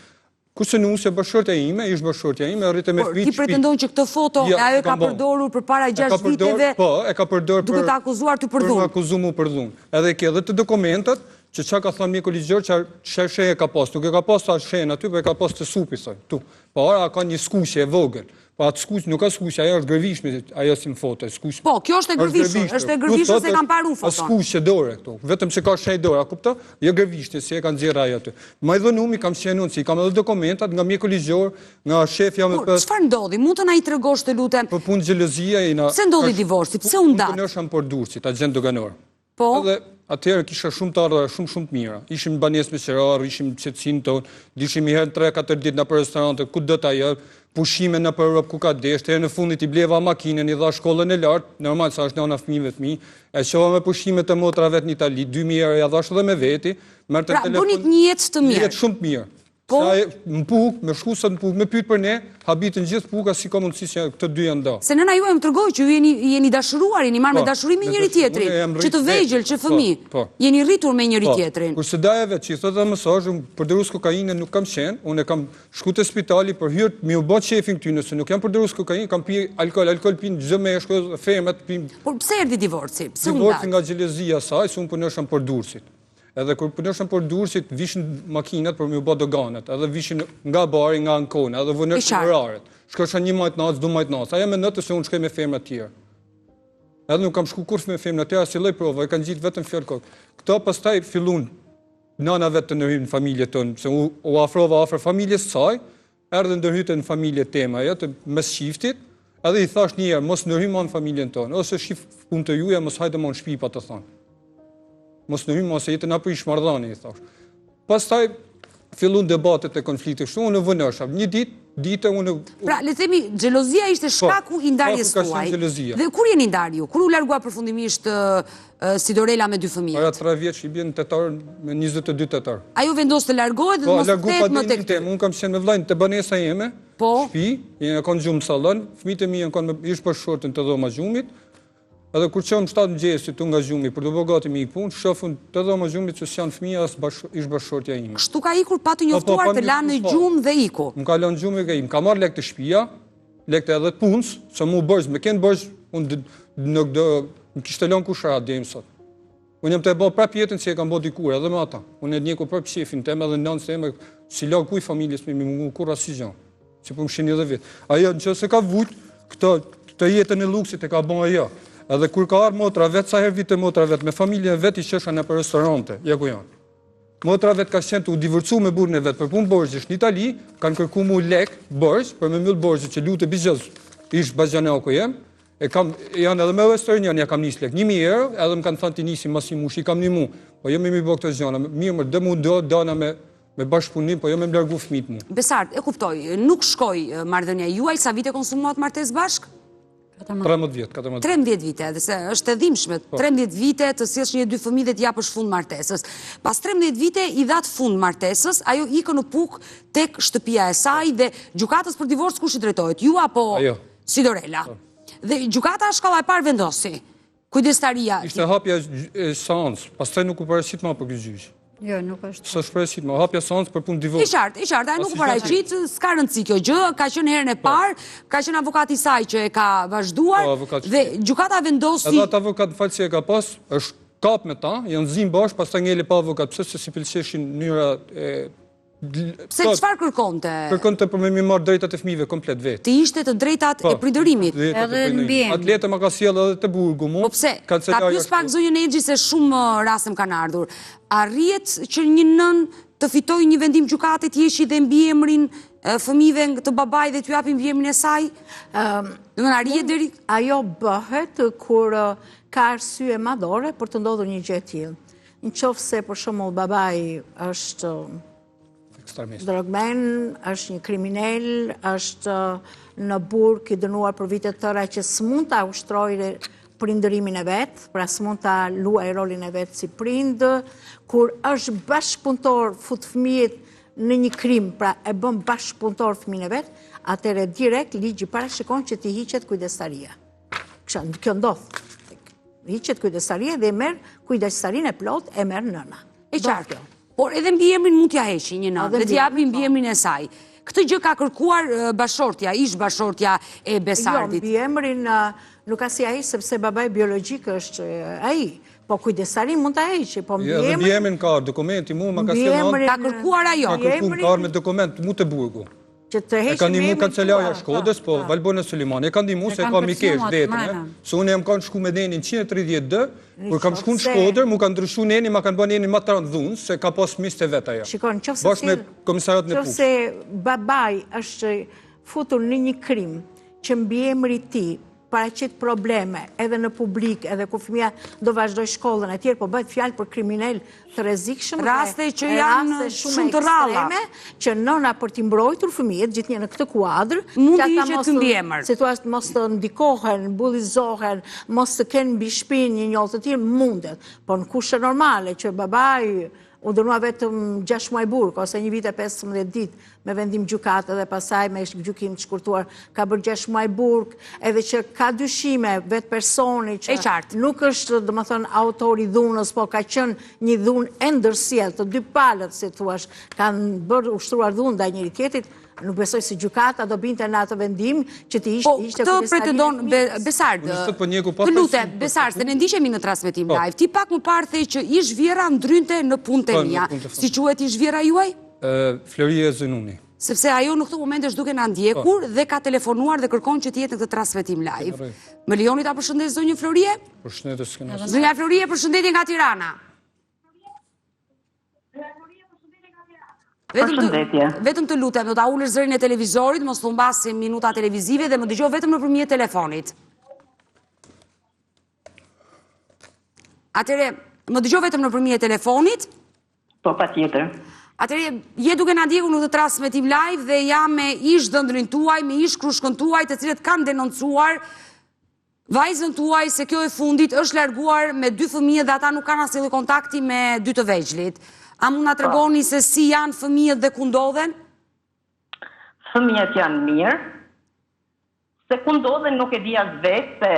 kurse nusja bashkëshortja ime, ish bashkëshortja ime, rrinte me fëmijë. Ti pretendon që këtë foto ja, ajo e ka përdorur përpara 6 viteve? Po, e ka përdorur duke të akuzuar ty për dhunë. Për akuzu mu për dhunë. Edhe ke edhe të dokumentat që çka ka thënë mjeku ligjor që çfarë shenje ka pas, nuk e ka pas ta shenjën aty, po e ka pas te supi thon, tu. Po ara ka një skuqje e vogël. Po atë skuq nuk ka skuqje, ajo është gërvishme, ajo si në foto, skuq. Po, kjo është e gërvishur, është e gërvishur se kam parë unë foton. Është skuqje dore këtu, vetëm se ka shenjë dore, a kupto? Jo gërvishtje, si e ka nxjerrë ajo aty. Ma i dhunumi kam qenë unë, si i kam edhe dokumentat nga mjeku ligjor, nga shefja me Por, çfarë ndodhi? Mund të na i tregosh të lutem? Për punë xhelozia i na Pse ndodhi divorci? Pse u ndatë? Unë punosha në Port Durrësit, agjent doganor. Po. Edhe atëherë kisha shumë të ardhura, shumë shumë të mira. Ishim në banesë me qera, ishim në qetësinë tonë, dilshim një herë në 3-4 ditë nëpër restorante, ku do të ajo, pushime nëpër Europë ku ka deshtë, herën e fundit i bleva makinën, i dha shkollën e lartë, normal sa është nëna fëmijëve të mi, e çova me pushime te motra vet në Itali, 2000 euro ja dhash edhe me veti, merrte pra, telefon. Pra, bënit një jetë të mirë. Jetë shumë të mirë. Po. Sa në Pukë, me shku sot në Pukë, me pyet për ne, habiten gjithë Puka si ka mundësi që këto dy janë da. Se nëna juaj më tregoi që ju jeni jeni dashuruar, jeni marrë me po, dashuri me njëri tjetrin, që të vegjël, që po, fëmijë. Po. Jeni rritur me njëri tjetrin. Kurse daja vet që i thotë dhe mesazh, unë përdorues kokaine nuk kam qenë, unë e kam shku te spitali për hir, mi u bë qefin këty, nëse nuk jam përdorues kokaine, kam pi alkool, alkool pin çdo meshkull, femrat pin. Por pse erdhi divorci? Pse u ndatë? Divorci nga xhelozia e saj, se unë punosha në Port Durrësit. Edhe kur punosha në Port Durrësit, vishin makinat për me u bë doganat, edhe vishin nga Bari, nga Ankona, edhe vonoshin oraret. Shkosha një majt natës, du majt natës. Ajo mendonte se unë shkoj me femra të tjera. Edhe nuk kam shku kurrë me femra të tjera, si lloj prova, e kanë gjetë vetëm fjalë kokë. Këto pastaj fillun nana vetë të ndërhyjnë në familje tonë, se u, u afrova afër familjes saj, Erdhi ndërhyte në familje teme ajo të mes çiftit, edhe i thash një herë mos ndërhy më në familjen tonë, ose shif punë të juaja, mos hajde më në shtëpi pa të thonë. Mos ndërhy më se jetë na prish marrëdhënie i thash. Pastaj fillun debatet e konfliktet kështu, unë vonosha. Një ditë, ditë unë Pra, le të themi, xhelozia ishte po, shkaku i ndarjes tuaj. Dhe kur jeni ndarë ju? Kur u largua përfundimisht Sidorela me dy fëmijët. Para 3 vjeç i bie në tetor, me 22 tetor. Ajo vendos të largohet dhe po, mos të kthehet më tek ty. Unë kam qenë me vllajën te banesa ime, po. shtëpi, jena kanë gjumë në sallon, fëmijët e mi janë kanë me ish bashkëshorten te dhoma gjumit. Edhe kur çohem 7 mëngjesit tu nga gjumi për të bërë gati me ik punë, shoh unë te dhoma gjumit që s'janë fëmijë as bash, ish bashkëshortja ime. Kështu ka ikur pa të po, po, njoftuar të la në gjumë dhe iku. Më ka lënë gjumë e ka marrë lekë te shtëpia, Lekët edhe të punës, se mu borxh, me kenë borxh, unë nuk do, më kishte lënë kush rahat deri më sot. Unë jam tu e bo prap jetën si e kam bo dikur edhe me ata. Unë e ndjeku prap qefin tem edhe nënës teme, s'i la kuj familjes me mungu kurrë asnjë gjë. Si po më shihni edhe vetë. Ajo në qoftë se ka vujt, këto, këtë jetën e luksit e ka bo ajo. Edhe kur ka ardhë motra vetë, sa herë vite motra vetë, me familjen vetë i çojsha nëpër restorante, ja ku janë. Motra vet ka qenë tu u divorcu me burrin e vet për punë borxhesh në Itali, kanë kërku mu lek borxh për me mbyll borxhet që lute bixhoz ish baxhanaku jem, e kam janë edhe me Western Union ja kam nis lek 1000 euro, edhe më kanë thënë t'i nisim mas një mushi, i kam nimu. Po jo me mi bë këto gjëra, mirë më dëmu do dana me me bashkëpunim, po jo me më largu fëmijët mu. Besart, e kuptoj, nuk shkoi marrëdhënia juaj, sa vite konsumuat martesë bashkë? 13 vjet, 14. 13 vite, edhe se është e dhimbshme, 13 po. vite të sjellësh një dy fëmijë dhe t'i japësh fund martesës. Pas 13 vite i dhatë fund martesës, ajo ikën në Pukë tek shtëpia e saj dhe gjykatës për divorc kush i drejtohet? Ju apo Sidorela? Po. Dhe gjykata shkalla e parë vendosi. Kujdestaria. Ishte hapja e seancës, pastaj nuk u paraqit më për këtë gjyq. Jo, nuk është. S'është paraqit më, hapja seancës për punë divorc. E qartë, e qartë, ajo nuk u paraqit, s'ka rëndësi kjo gjë, ka qenë herën e po. parë, ka qenë avokati i saj që e ka vazhduar po, dhe gjykata vendosi Edhe atë avokat fal që e ka pas, është kap me ta, janë zinë bashkë, pastaj ngeli pa avokat, pse se s'i pëlqeshin mënyra e Pse çfarë kërkonte? Kërkonte për me m'i marrë drejtat e fëmijëve komplet vetë. Të ishte të drejtat e po, prindërimit. Edhe në mbiemër. Atë letër ma ka sjellë edhe te burgu mu. Po pse? Ta pyes pak zonjën Exhi se shumë uh, raste më kanë ardhur. Arrihet që një nënë të fitojë një vendim gjykate të heqë dhe mbiemrin fëmijëve të babait dhe t'ju japë mbiemrin e saj? Domethënë arrihet deri ajo bëhet kur uh, ka arsye madhore për të ndodhur një gjë e tillë. Në qoftë se për shembull babai është. Ekstremist. Drogmen, është një kriminel, është në burg i dënuar për vite të tëra që s'mund ta ushtrojë prindërimin e vet, pra s'mund ta luajë rolin e vet si prind, kur është bashkëpunëtor fut fëmijët në një krim, pra e bën bashkëpunëtor fëmijën e vet, atëherë direkt ligji parashikon që t'i hiqet kujdestaria. Kështu, kjo ndodh. Hiqet kujdestaria dhe e merr kujdestarinë e plotë e merr nëna. E qartë. Por edhe mbiemrin mund t'ia heqi një nënë dhe t'i japi po. mbiemrin e saj. Këtë gjë ka kërkuar bashkëshortja, ish bashkëshortja e Besardit. Jo, mbiemrin nuk ka si ia heq sepse babai biologjik është ai. Po kujdestarinë mund ta heqi, po mbiemrin... Jo, dhe mbiemrin ka dokumenti mu, ma ka sjellë... Ka kërkuar ajo. Ka kërkuar, ka me dokument mu te burgu. Që të heqë E ka ndihmu kancelaria e Shkodrës, po Valbona Sulimani. E ka ndihmu se e ka mikesh vetën, se unë jam kanë shku me nenin 130 D, kur kam shku në Shkodër, mu ka ndryshu nenin, ma kanë bë nenin ma të rëndë dhunë, se ka pas miqtë e vet ajo. Shikon, qoftë me komisariatin e Pukës. Qoftë se babai është futur në një krim që mbiemri i tij paraqet probleme edhe në publik, edhe ku fëmija do vazhdojë shkollën e tjerë, po bëhet fjalë për kriminel të rrezikshëm raste që janë shumë të rralla, që nëna për t'i mbrojtur fëmijët gjithnjë në këtë kuadër, mund t'i hiqet mbiemër. Si thua, mos të ndikohen, bullizohen, mos të kenë mbi shpinë një njollë të tillë, mundet. Po në kushte normale që babai u dënua vetëm 6 muaj burg ose një vit e 15 ditë me vendim gjykate dhe pastaj me gjykim të shkurtuar ka bërë 6 muaj burg, edhe që ka dyshime vetë personi që nuk është, domethënë, autor i dhunës, po ka qenë një dhunë e ndërsjellë, të dy palët, si thuash, kanë bërë ushtruar dhunë ndaj njëri-tjetrit, nuk besoj se gjykata do binte në atë vendim që t'i po, hiqte Po, këtë pretendon Besard, po të lutem, Besard, se ne ndiqemi në transmetim po. live, ti pak më parë the që ish vjehrra ndërhynte në punët e po, mia, si quhet ish vjehrra juaj? Florie Zenuni. Sepse ajo në këtë moment është duke na ndjekur po. dhe ka telefonuar dhe kërkon që të jetë në këtë transmetim live. Më lejoni ta përshëndes zonjën Florie? Përshëndetje, s'kena. Zonja Florie, përshëndetje nga Tirana. Përshëndetje. Vetëm të lutem, do ta ulësh zërin e televizorit, mos të humbasim minuta televizive dhe më dëgjo vetëm nëpërmjet telefonit. Atëherë, më dëgjo vetëm nëpërmjet telefonit. Po, patjetër. Atëherë, je duke na ndjekur në këtë transmetim live dhe jam me ish dhëndrin tuaj, me ish krushkën tuaj, të cilët kanë denoncuar vajzën tuaj se kjo e fundit është larguar me dy fëmijët dhe ata nuk kanë asnjë lloj kontakti me dy të vegjlit. A mund na po. tregoni se si janë fëmijët dhe ku ndodhen? Fëmijët janë mirë. Se ku ndodhen nuk e di as vetë se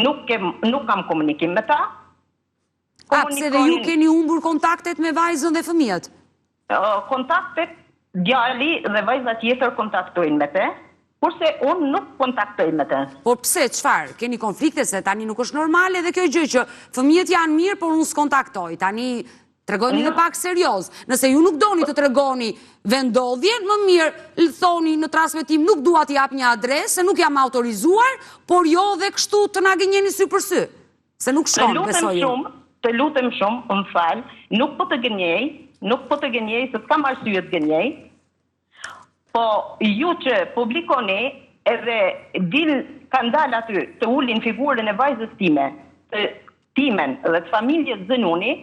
nuk kem nuk kam komunikim me ta. A, pse dhe ju keni humbur kontaktet me vajzën dhe fëmijët? Kontaktet, djali dhe vajza tjetër kontaktojnë me te, kurse unë nuk kontaktoj me te. Por pse, çfarë? Keni konflikte se tani nuk është normale dhe kjo gjë që fëmijët janë mirë, por unë s'kontaktoj. Tani tregohemi dhe pak serioz. Nëse ju nuk doni të tregoni vendndodhjen, më mirë thoni në transmetim nuk dua të jap një adresë, se nuk jam autorizuar, por jo dhe kështu të na gënjeni sy për sy. Se nuk shkon, besoj unë. Shumë, të lutem shumë, më fal, nuk po të gënjej, nuk po të gënjej, se s'kam arsye të gënjej, po ju që publikoni edhe dil kanë dalë aty të ulin figurën e vajzës time, të timen dhe të familjes Zenuni,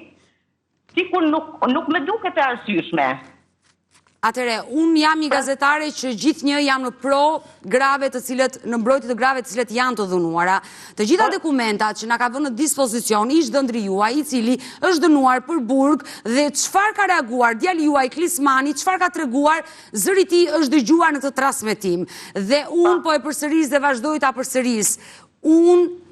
Sikur nuk nuk më duket e arsyeshme. Atëherë, unë jam një gazetare që gjithnjë jam në pro grave të cilët, në mbrojtje të grave të cilët janë të dhunuara. Të gjitha po. dokumentat që na ka vënë në dispozicion ish dhëndri juaj, i cili është dënuar për burg dhe çfarë ka reaguar djali juaj Klismani, çfarë ka treguar, zëri i tij është dëgjuar në këtë transmetim. Dhe unë po e përsëris dhe vazhdoj ta përsëris. Unë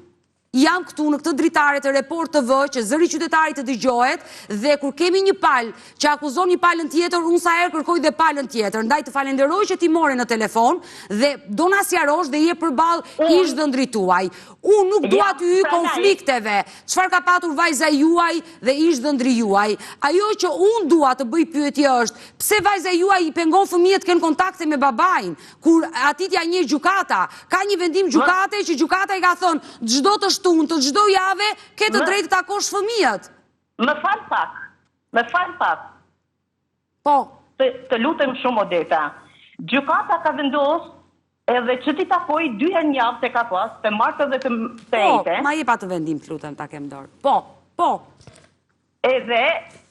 Jam këtu në këtë dritare të Report TV që zëri i qytetarit të dëgjohet dhe kur kemi një palë që akuzon një palën tjetër, unë sa herë kërkoj dhe palën tjetër. Ndaj të falenderoj që ti more në telefon dhe do na sqarosh dhe je përballë ish dhëndrit tuaj. Unë nuk dua t'u hyj konflikteve. Çfarë ka patur vajza juaj dhe ish dhëndri juaj? Ajo që unë dua të bëj pyetje është, pse vajza juaj i pengon fëmijët të kenë kontakte me babain? Kur atij t'ia njeh gjykata, ka një vendim gjykate që gjykata i ka thënë çdo të shtunë, të çdo jave, ke të drejtë të takosh fëmijët. Më fal pak, më fal pak. Po. Të, të lutem shumë Odeta. Gjykata ka vendos edhe që t'i takoj dy herë në javë të ka pas, të martë dhe të të po, enjte. Po, ma jep atë vendim të lutem ta kem dorë. Po, po. Edhe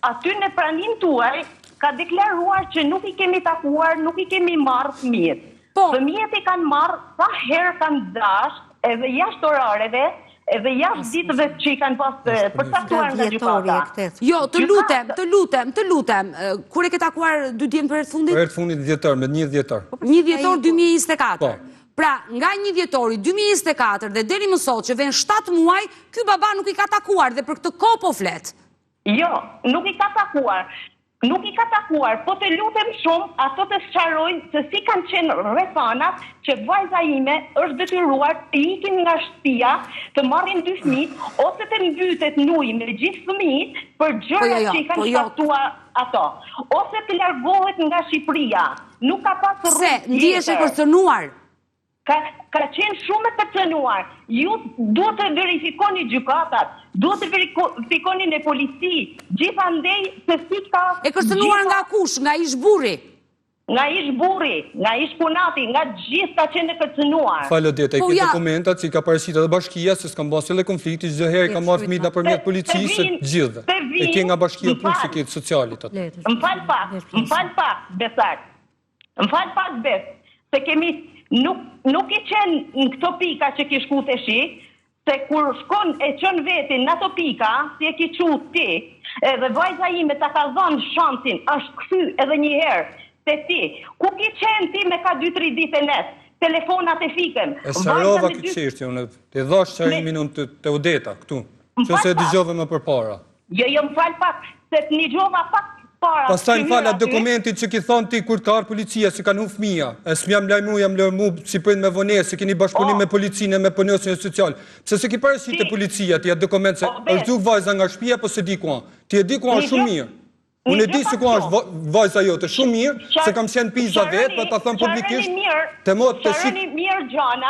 aty në praninë tuaj. ka deklaruar që nuk i kemi takuar, nuk i kemi marrë fëmijët. Po. Fëmijët i kanë marrë sa herë kanë dashtë edhe jashtë orareve, edhe jashtë ditëve që i kanë pas përcaktuar nga gjykata. Jo, të lutem, të lutem, të lutem. Kur e ke takuar dy djemtë për herë të fundit? Për herë të fundit dhjetor, me 1 dhjetor. 1 po, dhjetor 2024. Po. Pra, nga 1 dhjetori 2024 dhe deri më sot që vjen 7 muaj, ky baba nuk i ka takuar dhe për këtë kohë po flet. Jo, nuk i ka takuar. Nuk i ka takuar, po të lutem shumë ato të sqarojnë se si kanë qenë rrethanat që vajza ime është detyruar të ikin nga shtëpia, të marrin dy fëmijët ose të mbytet në ujë me gjithë fëmijët për Po jo, gjërat jo, që i po kanë jo. shkaktuar ato, ose të largohet nga Shqipëria. Nuk ka pas Pse, rrugë ndihesh e tjetër. kërcënuar? Ka ka qenë shumë e kërcënuar. Ju duhet të verifikoni gjykatat, duhet të verifikoni në polici, gjithandej se si ka E kërcënuar nga kush? Nga ish burri? Nga ish burri, nga ish kunati, nga gjithë ka qenë e kërcënuar. Fal Odeta, i Po ke ja. dokumentat që i ka paraqitur edhe bashkia se s'kam bërë asnjë lloj konflikti, çdo herë i kam marrë fëmijët nëpërmjet policisë së gjithëve. E ke nga bashkia Më Pukës, e ke të socialit atë. Më fal pak, më fal pak, Besart. Më fal pak Bes, se kemi nuk nuk ke qenë në këto pika që ki shku teshi, se kur shkon e çon vetin në ato pika, si e ki çu ti, edhe vajza ime ta ka dhënë shansin, është kthy edhe një herë te ti. Ku ki qenë ti me ka 2-3 ditë e net? Telefonat e fikëm. E sqarova këtë çështje unë, te dhash sqarimin unë te, te Odeta këtu. Nëse e dëgjove më përpara. Jo, jo, më fal pak, se të nigjova pak para. Pastaj më fal atë dokumentin që ki thonë ti kur të ka ardhur policia se kanë hup fëmija. E s'm jam lajmu, jam lajmu si prind me vonesë, se keni bashkëpunim me policinë e me punonjësin social. Pse s'e ki paraqit te policia ti atë dokument se është zhduk vajza nga shtëpia, po s'e di ku ë. Ti e di ku është shumë mirë. Unë e di se ku është vajza jote, shumë mirë, se kam qenë Pisa vetë, po ta them publikisht. Të mot të si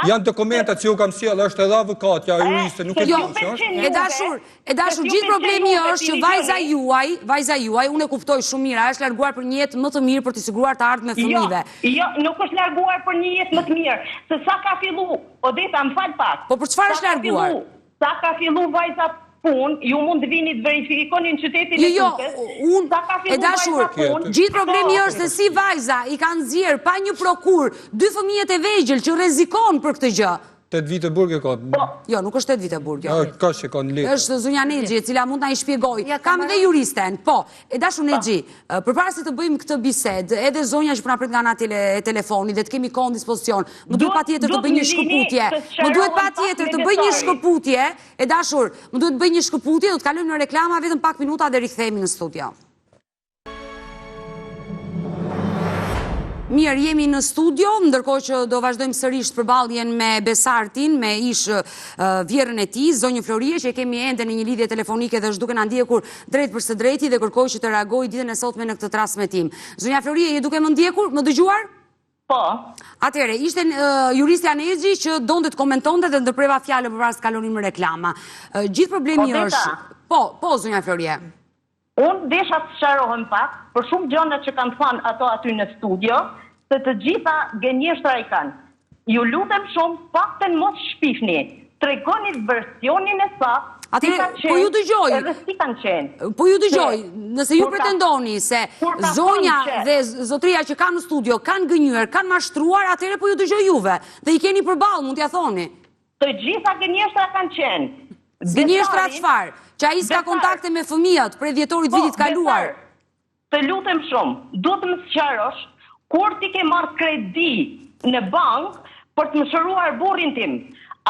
Janë dokumentat që ju kam sjellë, është edhe avokatja, juriste, nuk e di Jo, që është. e dashur, e dashur, gjithë problemi është që vajza juaj, vajza juaj, unë e kuptoj shumë mirë, ajo është larguar për një jetë më të mirë për të siguruar të ardhme Jo, fëmijëve. jo, nuk është larguar për një jetë më të mirë, se sa ka fillu, Odeta, më fal pak. Po për çfarë është larguar? Sa ka fillu vajza punë, ju mund të vini të verifikoni në qytetin Jo, e jo, Pukës. unë, Sa ka e fillu dashur, vajza punë, gjithë problemi po. është se si vajza i ka nxjerr pa një prokur dy fëmijët e vegjël që rrezikon për këtë gjë. 8 vite burg e ka. Po. Jo, nuk është 8 vite burg, jo. Ja, ka që ka në letër. Është zonja Nexhi, e cila mund na i shpjegoj. Kam edhe juristen, po. E dashur Nexhi, përpara se të bëjmë këtë bisedë, edhe zonja që po na pret nga ana tele, e telefonit dhe të kemi kohë në dispozicion, më duhet patjetër të bëj një shkëputje. Më duhet patjetër të bëj një shkëputje, e dashur, më duhet të bëj një shkëputje, do të kalojmë në reklama vetëm pak minuta dhe rikthehemi në studio. Mirë, jemi në studio, ndërkohë që do vazhdojmë sërish përballjen me Besartin, me ish vjehrrën e tij, zonjën Florie, që e kemi ende në një lidhje telefonike dhe është duke na ndjekur drejt për së drejti dhe kërkoj që të reagojë ditën e sotme në këtë transmetim. Zonja Florie, je duke më ndjekur, më dëgjuar? Po. Atëherë, ishte juristja Nexhi që donte të komentonte dhe ndërpreva fjalën përpara se të kalonim në reklama. Gjithë problemi është... Po, po, zonja Florie. Unë desha të sqarohem pak për shumë gjëra që kanë thënë ato aty në studio, se të gjitha gënjeshtra i kanë. Ju lutem shumë, paktën mos shpifni. Tregoni versionin e saktë, si Atëherë, ka po ju qenë dëgjoj. edhe si kanë qenë. Po ju dëgjoj, nëse ju kur ka- pretendoni se kur ka zonja thënë që- dhe zotria që kanë në studio kanë gënjyer, kanë mashtruar, atëherë po ju dëgjoj juve. Dhe i keni përballë, mund t'ja thoni. Të gjitha gënjeshtra kanë qenë. Gënjeshtra çfarë? Që ai s'ka kontakte me fëmijët prej dhjetorit Po, vitit kaluar. Besar, të lutem shumë, duhet të më sqarosh kur ti ke marrë kredi në bankë për të më shëruar burrin tim.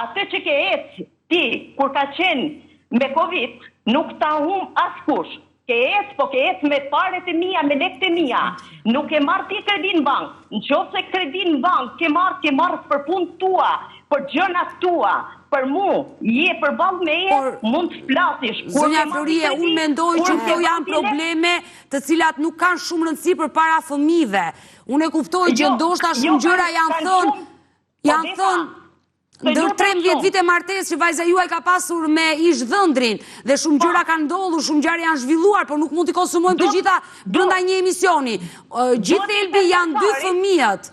Atë që ke ecë ti kur ka qenë me Covid, nuk ta hum askush. Ke ecë, po ke ecë me paret e mia, me lekët e mia. Nuk ke marrë ti kredi në bankë. Në qoftë se kredi në bankë ke marrë, ke marrë për punë tua, për gjërat tua, për mu, je përballë meje, mund të flasish. Kur Zonja ke marrë Florie, kredi, unë mendoj kur që ke këto marrë janë ti lekë, probleme të cilat nuk kanë shumë rëndësi përpara fëmijëve. Unë e kuptoj që Jo, ndoshta jo, shumë gjëra kanë- janë kanë thënë, shumë- janë Odeta, thënë të ndër lutem 13 shumë. vite martesë që vajza juaj ka pasur me ish dhëndrin dhe shumë gjëra kanë ndodhur, shumë gjëra janë zhvilluar, por nuk mund t'i konsumojmë të gjitha brenda një emisioni. Ë, Gjithë Duhet t'i thelbi them janë dy Besarit- fëmijët.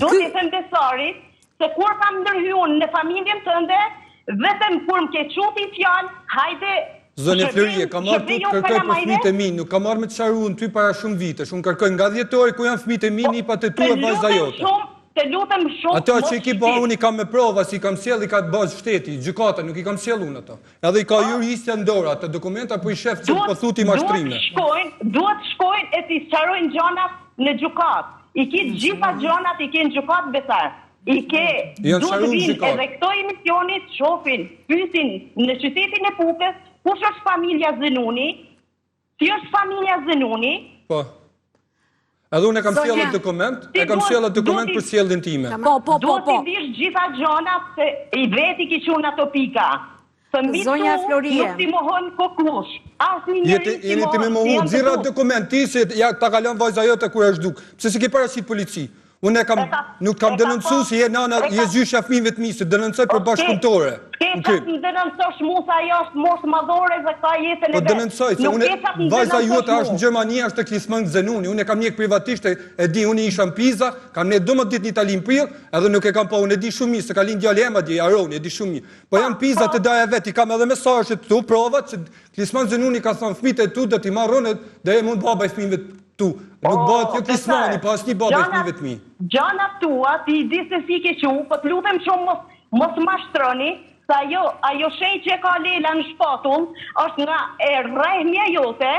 Do t'i them Besarit se kur kam ndërhy unë në familjen tënde, vetëm kur më ke çu ti fjalë, hajde Zonja Florie, kam ardhur të kërkoj për fëmijët e mi, nuk kam ardhur me të sharun ty para shumë vitesh. Unë kërkoj nga dhjetori ku janë fëmijët e mi, po, nipat e tu e vajza jote. Të lutem shumë. Ato që i ki ba, unë i kam me prova, si i kam sjell, i ka ba shteti, gjykata, nuk i kam sjell unë ato. Edhe i ka po. juristja në dorë, ato dokumenta, po i shef që po thu ti mashtrime. Duhet shkojnë, duhet shkojnë e t'i sqarojnë gjanat në gjykatë. I ki gjitha gjanat, i ke në gjykatë, Besar. I ke, duhet të vinë edhe këto emisioni të shofin, pysin në qytetin e Pukës, kush është familja Zenuni, si është familja Zenuni? Po. Edhe unë e kam sjellë atë dokument, e kam sjellë atë dokument për sjelljen time. Po, po, po, po. Duhet t'i dish gjitha gjanat se i veti ki qu në ato pika. Zonja Florie. Nuk t'i mohon kush. Asnjë njeri t'i mohon. Jeni ti me mohu, nxirr atë dokument ti se ja ta ka lënë vajza jote kur është zhduk. Pse s'i ke paraqit polici? Unë e kam nuk kam denoncu si je nana, je gjyshja fëmijëve të mi, se denoncoj për bashkëpunëtore. S'ke ça të më denoncosh mu se ajo është moshë madhore dhe ka jetën e po vet. Po denoncoj se unë vajza jote është në Gjermani, është te Klisman Zenuni, unë e kam njek privatisht e di, unë isha në Pisa, kam nejt 12 ditë në Itali në prill, edhe nuk e kam pa, unë e di shumë mirë se ka lind djali em atje, Aroni, e di shumë mirë. Po jam Pisa te daja vet, i kam edhe mesazhet këtu, provat që Klisman Zenuni ka thënë fëmijët e tu do t'i marr unë dhe jem unë baba i fëmijëve tu. Nuk oh, bëhet jo Klismani, po asnjë baba i fëmijëve të mi. Gjanat tua, ti i di se si ke qu, po të lutem shumë mos mos mashtroni, se ajo ajo shenjë që e ka Lela në shpatull është nga e rrehmja jote,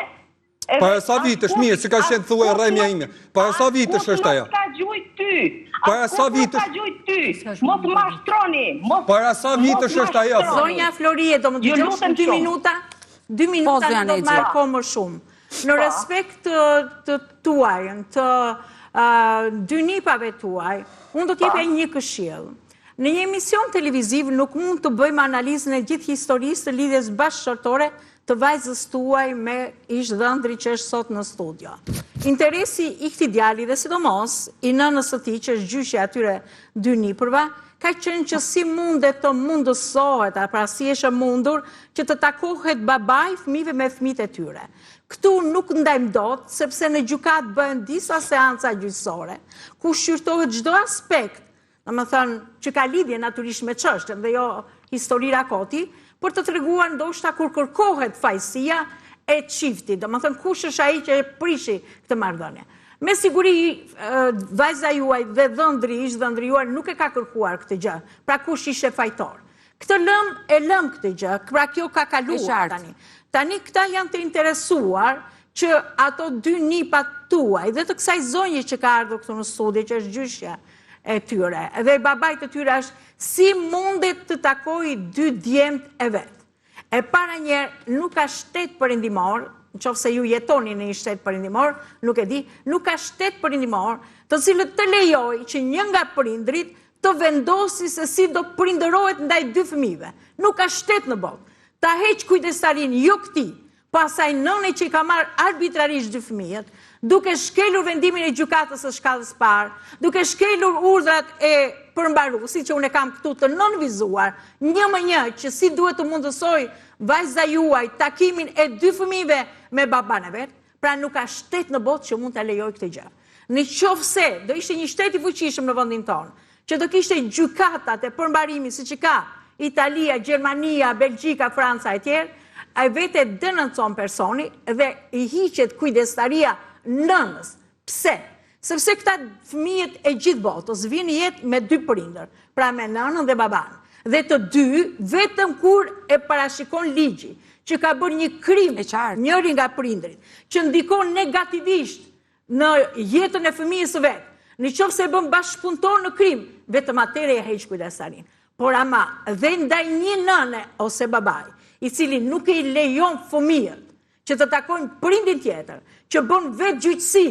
Para sa vitesh, mirë, se ka qenë thua rrehmja ime. Para sa vitesh është ajo? Askush nuk ka gjujt ty. Para sa vitesh? Askush nuk ka gjujt ty. Mos mashtroni. Mos Para sa vitesh është ajo? Zonja Florie, do më dëgjosh 2 minuta? 2 minuta nuk do të marr kohë më shumë. Në po. respekt të, të tuajën, të dy nipave tuaj, unë do të jepja po. një këshillë. Në një emision televiziv nuk mund të bëjmë analizën e gjithë historisë të lidhjes bashkëshortore të vajzës tuaj me ish dhëndrin që është sot në studio. Interesi i këtij djali dhe sidomos i nënës së tij që është gjyshja e atyre dy nipërve, ka qenë që si mundet të mundësohet, pra si është e mundur që të takohet babai i fëmijëve me fëmijët e tyre. Këtu nuk ndajmë dot, sepse në gjykatë bëhen disa seanca gjyqësore, ku shqyrtohet çdo aspekt domethënë që ka lidhje natyrisht me çështjen dhe jo historira koti, për të treguar ndoshta kur kërkohet fajësia e çiftit, domethënë kush është ai që e prishi këtë marrëdhënie. Me siguri vajza juaj dhe dhëndri, ish dhëndri juaj nuk e ka kërkuar këtë gjë, pra kush ishte fajtor. Këtë lëmë, e lëmë këtë gjë, pra kjo ka kaluar tani. Tani këta janë të interesuar që ato dy nipat tuaj dhe të kësaj zonje që ka ardhur këtu në studio, që është gjyshja e tyre, dhe babait të tyre është si mundet të takojë dy djemtë e vet. E para njëherë, nuk ka shtet perëndimor, në qoftë se ju jetoni në një shtet perëndimor, nuk e di, nuk ka shtet perëndimor, të cilët të lejojë që një nga prindërit të vendosi se si do prindërohet ndaj dy fëmijëve. Nuk ka shtet në botë. Ta heqë kujdestarinë jo këtij, po asaj nëne që i ka marrë arbitrarisht dy fëmijët, duke shkelur vendimin e gjykatës së shkallës parë, duke shkelur urdhrat e përmbaruesit që unë e kam këtu të nënvizuar, një më një që si duhet të mundësojë vajza juaj takimin e dy fëmijëve me babanë e vet, pra nuk ka shtet në botë që mund ta lejojë këtë gjë. Në qoftë se do ishte një shtet i fuqishëm në vendin tonë, që do kishte gjykatat e përmbarimit siç i ka Italia, Gjermania, Belgjika, Franca e tjerë, ai vetë e denoncon personi dhe i hiqet kujdestaria nënës. Pse? Sepse këta fëmijët e gjithë botës vijnë në jetë me dy prindër, pra me nënën dhe babanë. Dhe të dy, vetëm kur e parashikon ligji, që ka bërë një krim njëri nga prindërit, që ndikon negativisht në jetën e fëmijës së vet, në qoftë se e bën bashkëpunëtor në krim, vetëm atëherë e heq kujdestarinë. Por ama dhe ndaj një nëne ose babai, i cili nuk i lejon fëmijët që të takojnë prindin tjetër, që bën vetë gjyqësi,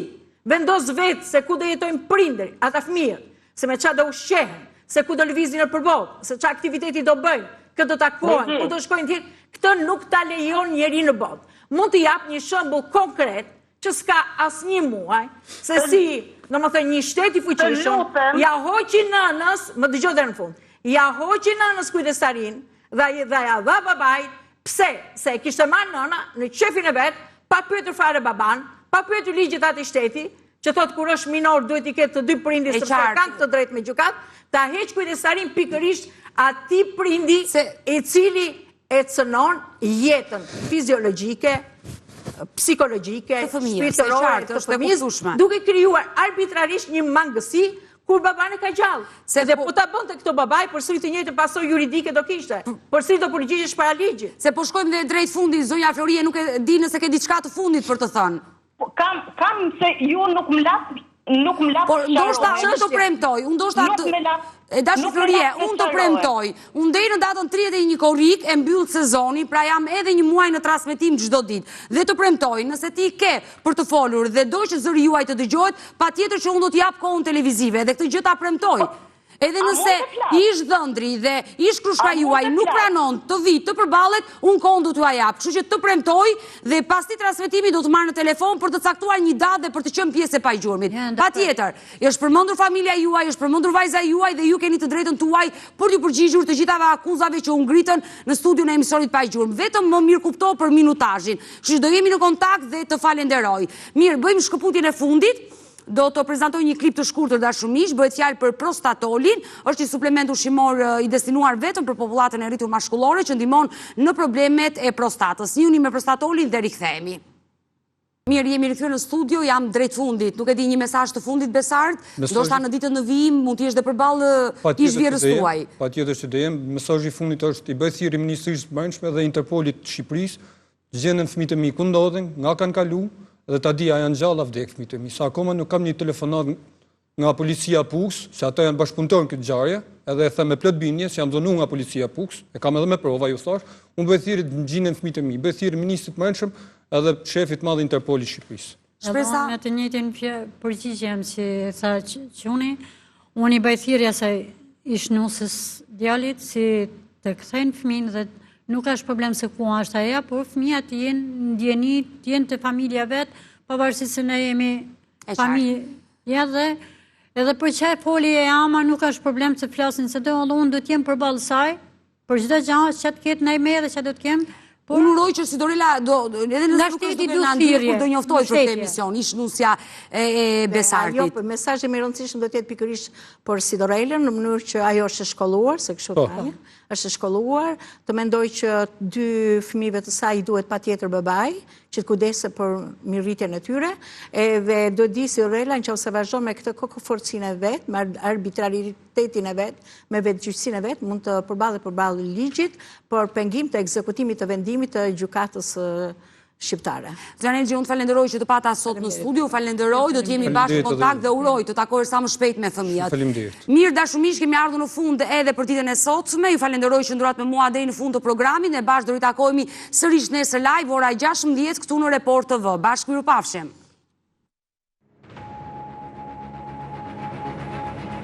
vendos vetë se ku do jetojnë prindërit, ata fëmijët, se me ça do ushqehen, se ku do lëvizin nëpër botë, se ça aktiviteti do bëjnë, kë do takohen, ku do shkojnë tjetër, këtë nuk ta lejon njeri në botë. Mund të jap një shembull konkret që s'ka asnjë muaj, se si, domethënë, një shtet i fuqishëm, ia hoqi nënës, më dëgjo deri në fund, ia hoqi nënës kujdestarinë, dhe, dhe ia dha babait, pse, se e kishte marrë nëna në qefin e vet, pa pyetur fare babanë, pa pyetur ligjet e atij shteti, që thotë kur është minor duhet t'i ketë të dy prindërit sepse kanë të drejtë me gjykatë, ta heqë kujdestarinë pikërisht atij prindi i cili. e cënon jetën fiziologjike, psikologjike, shpirtërore të fëmijës, duke krijuar arbitrarisht një mangësi kur babanë e ka gjallë. Se dhe po ta bënte këtë babai, përsëri të njëjtën pasojë juridike do kishte. Përsëri do përgjigjesh para ligjit. Se po shkojmë dhe drejt fundit, zonja Florie, nuk e di nëse ke diçka të fundit për të thënë. Po, kam, kam se ju nuk më latë nuk më latë Por ndoshta unë të premtoj, unë ndoshta të E dashur Florie, unë të premtoj, unë deri në datën 31 korrik e mbyll sezonin, pra jam edhe një muaj në transmetim çdo ditë. Dhe të premtoj, nëse ti ke për të folur dhe do që zëri juaj të dëgjohet, patjetër që unë do të jap kohën televizive dhe këtë gjë ta premtoj. Po, edhe nëse ish dhëndri dhe ish krushka juaj nuk pranon të vijë të përballet, unë kohën do t'jua jap. Kështu që të premtoj dhe pas këtij transmetimi do të marr në telefon për të caktuar një datë dhe për të qenë pjesë e Pa Gjurmit. Patjetër, është përmendur familja juaj, është përmendur vajza juaj dhe ju keni të drejtën tuaj për t'iu përgjigjur të gjithave akuzave që u ngritën në studion e emisionit Pa Gjurmë. Vetëm më mirëkupto për minutazhin. Kështu që do jemi në kontakt dhe të falenderoj. Mirë, bëjmë shkëputjen e fundit. Do të prezantoj një klip të shkurtër dashur miq, bëhet fjalë për prostatolin, është një suplement ushqimor i destinuar vetëm për popullatën e rritur mashkullore që ndihmon në problemet e prostatës. Njihuni me prostatolin dhe rikthehemi. Mirë, jemi rikthyer në studio, jam drejt fundit. Nuk e di një mesazh të fundit Besart, ndoshta në ditët në vijim mund të jesh dhe përballë ish vjehrrës tuaj. Patjetër që do jem. Mesazhi i fundit është i bëj thirrje Ministrisë së Brendshme dhe Interpolit të Shqipërisë, të gjenden fëmijët e mi ku ndodhen, nga kanë kalu dhe ta di a janë gjallë a vdek fëmijët e mi. Se akoma nuk kam një telefonatë nga policia e Pukës, se ata janë bashkëpunëtorë në këtë ngjarje, edhe e them me plot bindje se jam dhunu nga policia e Pukës, e kam edhe me prova, ju thash, unë bëj thirrje të gjenden fëmijët e mi, bëj thirrje ministrit të Brendshëm edhe shefit të madh Interpolit të Shqipërisë. Shpresa me të njëjtin përgjigjem si tha Quni, unë i bëj thirrje asaj ish nuses djalit si të kthejnë fëmijën dhe nuk është problem se ku është ajo, por fëmija të jenë në dijeni, të jenë te familja vet, pavarësisht se ne jemi familje Ja dhe, edhe për që e foli e ama nuk është problem të flasin se do, edhe unë do t'jem përballë saj, për çdo gjë që të ketë ndaj meje dhe që do të kem, por... Unë uroj që Sidorela, do, edhe nëse nuk është duke na ndjekur, do njoftohet për këtë emision, ish nusja e Besartit. Jo, për mesazhi më i rëndësishëm do të jetë pikërisht për Sidorelën, në mënyrë që ajo është e shkolluar, se kështu po. tani, është e shkolluar, të mendojë që dy fëmijëve të saj i duhet patjetër babai, që të kujdeset për mirërritjen e tyre, edhe do di Sidorela në qoftë se vazhdon me këtë kokëfortësinë e vet, me arbitraritetin e vet, me vetëgjyqësinë e vet, mund të përballet përballë ligjit për pengim të ekzekutimit të vendimit të gjykatës shqiptare. Zanelxhi, unë të falenderoj që të pata sot në studio, falenderoj, do të jemi bashkë në kontakt dhe uroj të takohesh sa më shpejt me fëmijët. Faleminderit. Mirë, dashur miq, kemi ardhur në fund edhe për ditën e sotme. Ju falenderoj që qëndruat me mua deri në fund të programit. Ne bashkë do ritakohemi sërish nesër live ora 16 këtu në Report TV. Bashkë mirupafshim.